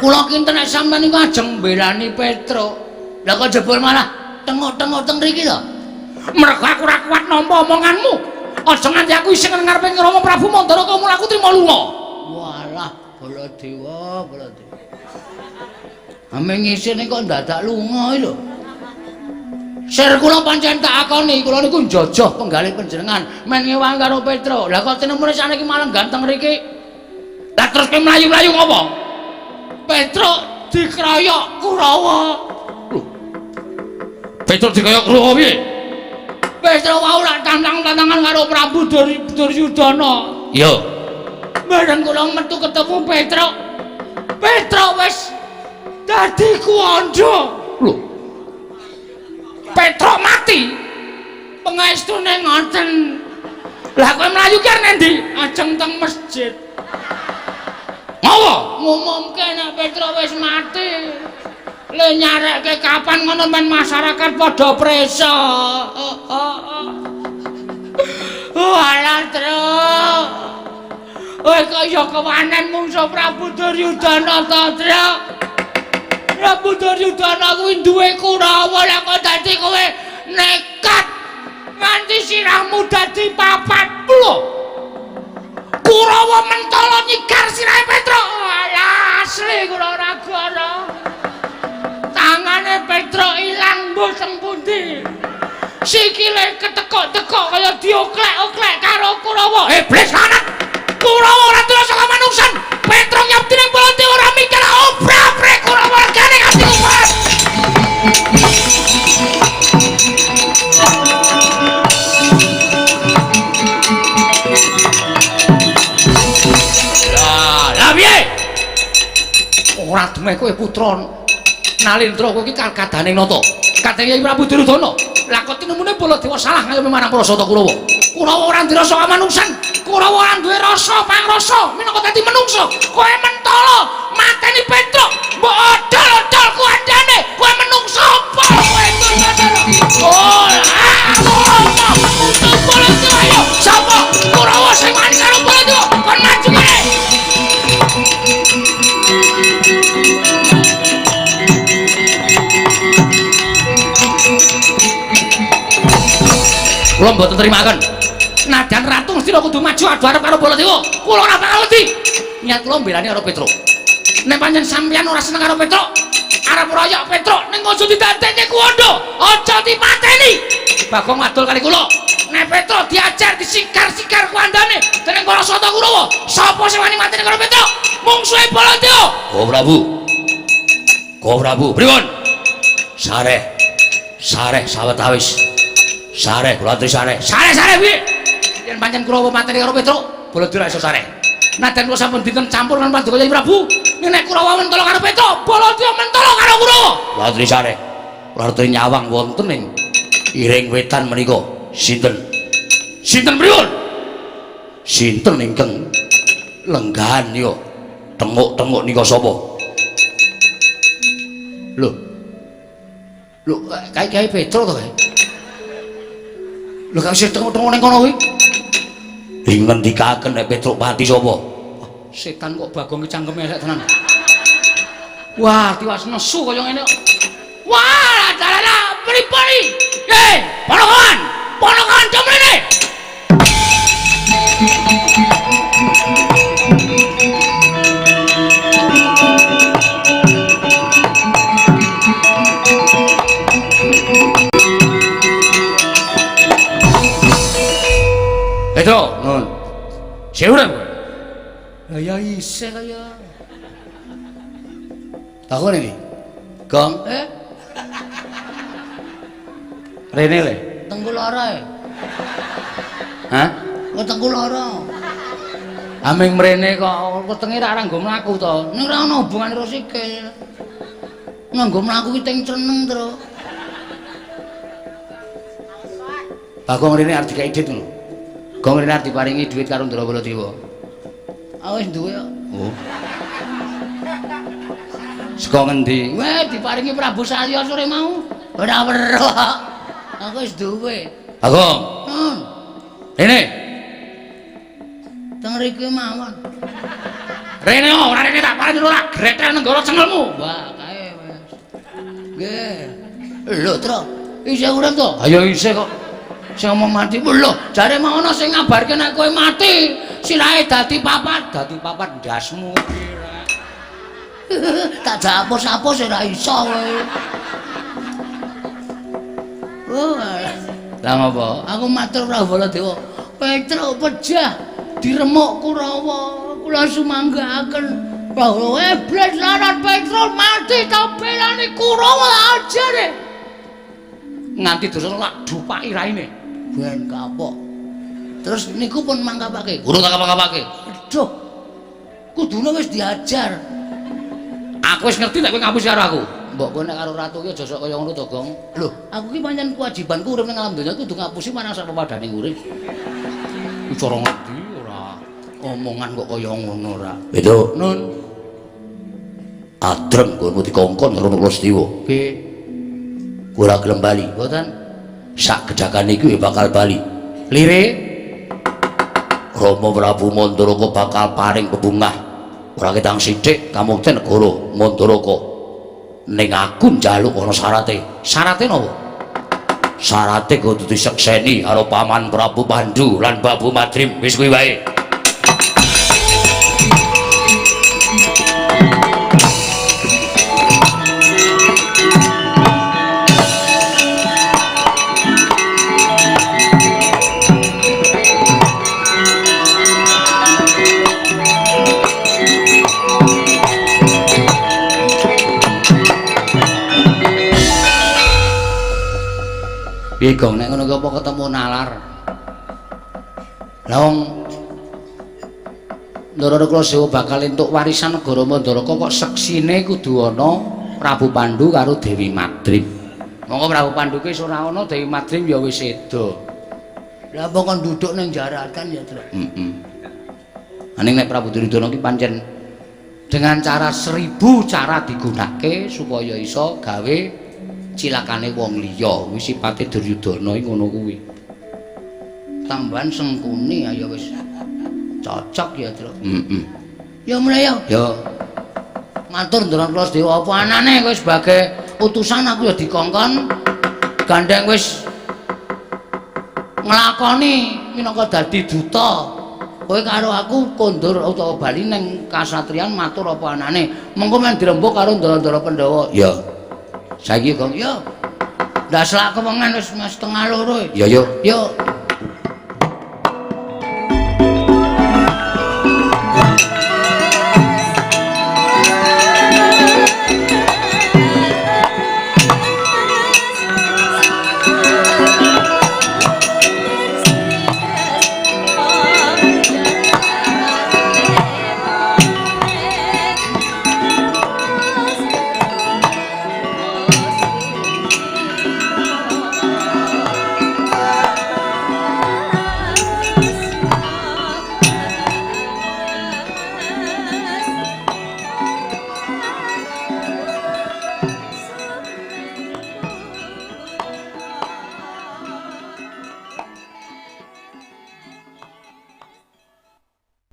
Kula kinten nek sampeyan niku ajeng mbelani Petruk. Lah kok jebul malah tengok-tengok teng mriki to? Mergo aku ora kuat nampa omonganmu. Aja nganti aku isih nang ngarepe Rama Prabu Mandaraka mula aku trima lunga. Walah, Baladewa, Baladewa. Ame ngisine kok ndadak lunga iki lho. Sir kula pancen tak akoni, kula niku njojoh penggalih panjenengan men ngewang karo Petruk. Lah kok tinemune saniki malah ganteng mriki. Lah terus kowe mlayu-mlayu ngopo? Petruk dikroyok Kurawa. Lho. Petruk dikroyok Kurawa piye? Petruk wau lak tantang-tantangan karo Prabu Duryudana. Iya. Bareng kula metu ketemu Petruk. Petruk wis dadi kuwandha. Lho. Petruk mati. Pengestune ngoten. Lah kowe mlayu ki arep endi? Ajeng teng masjid. Ngopo? Ngumumke nek Petruk wis mati. Le nyarekke kapan ngono men masyarakat padha presa. Walah, Truk. Kowe kok ya kewanen mungsuh Prabu Duryudana to, Truk? Prabu Duryudana kuwi duwe Kurawa, lah kok dadi kowe nekat nganti sirahmu dadi 40. Kurawa mentala nyigar sirahe Petruk. Alah, asli kula ora gara. Tangane Petruk ilang mbuh teng pundi. Sikile ketekok-tekok kaya dioklek-oklek karo Kurawa. Iblis lanat. Kurawa ora duwe saka manungsan. Petruk nyapti ning Baladewa ora mikir obra-obre Kurawa regane nganti kumat. Lah, lah piye? Ora demeh kowe putra Nalendra kowe iki kadane nata. Kadang Prabu Duryudana. Lah kok tinemune Baladewa salah ngayomi marang para Sata Kurawa. Kurawa ora duwe rasa kamanungsan. Kurawa ora duwe rasa pangrasa minangka dadi menungsa. Kowe mentala mateni Petruk, mbok odol-odol kuandane. Kowe menungsa apa kowe Duryudana? Oh, apa? Untuk Baladewa ayo. Sapa? Kurawa sing wani karo Baladewa kon maju kene. Kula mboten terimaken. Nadyan ratu mesti kudu maju adu arep karo Baladewa. Kula ora bakal wedi. Niat kula mbelani karo Petruk. Nek pancen sampeyan ora seneng karo Petruk, arep royok Petruk ning aja didadekke kuwandha, aja dipateni. Bagong wadul kali kula. Nek Petruk diajar disikar-sikar kuwandane dening para Sata Kurawa, sapa sing wani mateni karo Petruk? Mungsuhe Baladewa. Go Prabu. Go Prabu, pripun? Sareh. Sareh sawetawis. Sareh kula aturi sareh. Sareh-sareh piye? Yen pancen Kurawa mateni karo Petruk, Baladewa ora iso sareh. Nadyan kula sampun dinten campur lan paduka Kyai Prabu, nek Kurawa mentala karo Petruk, Baladewa mentala karo Kurawa. Kula aturi sareh. Kula aturi nyawang wonten ing iring wetan menika. Sinten? Sinten pripun? Sinten ingkang lenggahan nika? Tenguk-tenguk nika sapa? Lho. Lho, kae-kae Petruk to kae? Lho kok isih tengok-tengok ning kono kuwi? Ing ngendikaken nek Petruk pati sapa? Setan kok Bagong iki cangkeme elek tenan. Wah, tiwas nesu kaya ngene kok. Wah, dalah pripun iki? Hei, ponokan! Ponokan do mrene. Petro, nun. Sing urip kowe. Lah ya isih kaya. Takon iki. Gong, eh. Rene le. Tengku lara e. Hah? Kok tengku lara. Aming mrene kok wetenge ra nggo mlaku to. Ning ora ana hubungane karo sikil. Nganggo mlaku ki teng ceneng, Tru. Bagong rene arep dikeki dhit ngono. Gong rene arep diparingi dhuwit karo Ndra Baladewa. Aku wis duwe kok. Oh. Saka ngendi? Weh, diparingi Prabu Salya sore mau. Ora weruh. Aku wis duwe. Bagong. Rene. Teng mriki mawon. Rene ora rene tak paring ora gretel nenggara cengelmu. Wah, kae wis. Nggih. Lho, Tru, isih urip to? Ayo isih kok. Sing ngomong mati. Lho, jare mau ana sing ngabarke nek kowe mati, sirahe dadi papat, dadi papat ndasmu iki. Tak apus-apus ora iso kowe. Oh, lah ngopo? Aku matur Prabu Baladewa. Petruk pejah diremuk Kurawa. Kula sumanggaaken. Bahwa iblis laran Petruk mati ta belani Kurawa ajare. Nganti dosa lak dupaki raine. Ben kapok. Terus niku pun mangkapake. Urung tak kapake. Aduh. Kudune wis diajar. Aku wis ngerti nek kowe ngapusi karo aku. Mbok kowe nek karo ratu ki aja sok kaya ngono to, Gong. Lho, aku ki pancen kewajibanku urip ning alam donya kudu ngapusi marang sak pepadane urip. Cara ngerti ora? Omongan kok kaya ngono ora. Beda. Nun. Adreng nggonmu dikongkon karo Nuklastiwa. Nggih. Ora gelem bali. Mboten. Sak gedhakan iki bakal bali. Lire Rama Prabu Mandaraka bakal paring bebungah. Ora ketang sithik kamukten negara Mandaraka. Ning aku njaluk ana syarate. Syarate napa? Syarate kudu disekseni karo Paman Prabu Pandu lan Babu Madrim. Wis kuwi wae. Piye Gong nek ngono ki apa ketemu nalar? Lah wong Ndara Kulasewa bakal entuk warisan negara Mandaraka kok seksine kudu ana Prabu Pandu karo Dewi Madrim. Monggo Prabu Pandu ki wis ora ana, Dewi Madrim ya wis seda. Lah apa kon duduk ning jaratan ya, Tru? Heeh. Aning nek Prabu Duryudana ki pancen dengan cara 1000 cara digunakake supaya iso gawe cilakane wong liya. Kuwi sipate Duryudana iki ngono kuwi. Tambahan Sengkuni ayo wis cocok ya, Tru. Heeh. Ya mulai ya. Ya. Matur Ndara Kulasewa apa anane kowe sebagai utusan aku ya dikongkon gandeng wis nglakoni minangka dadi duta. Kowe karo aku kondur utawa bali ning kasatriyan matur apa anane. Mengko men dirembug karo ndara-ndara Pandhawa. Ya. Saiki Gong ya. Ndak selak kewengen wis 1:30. Ya yo. Yo.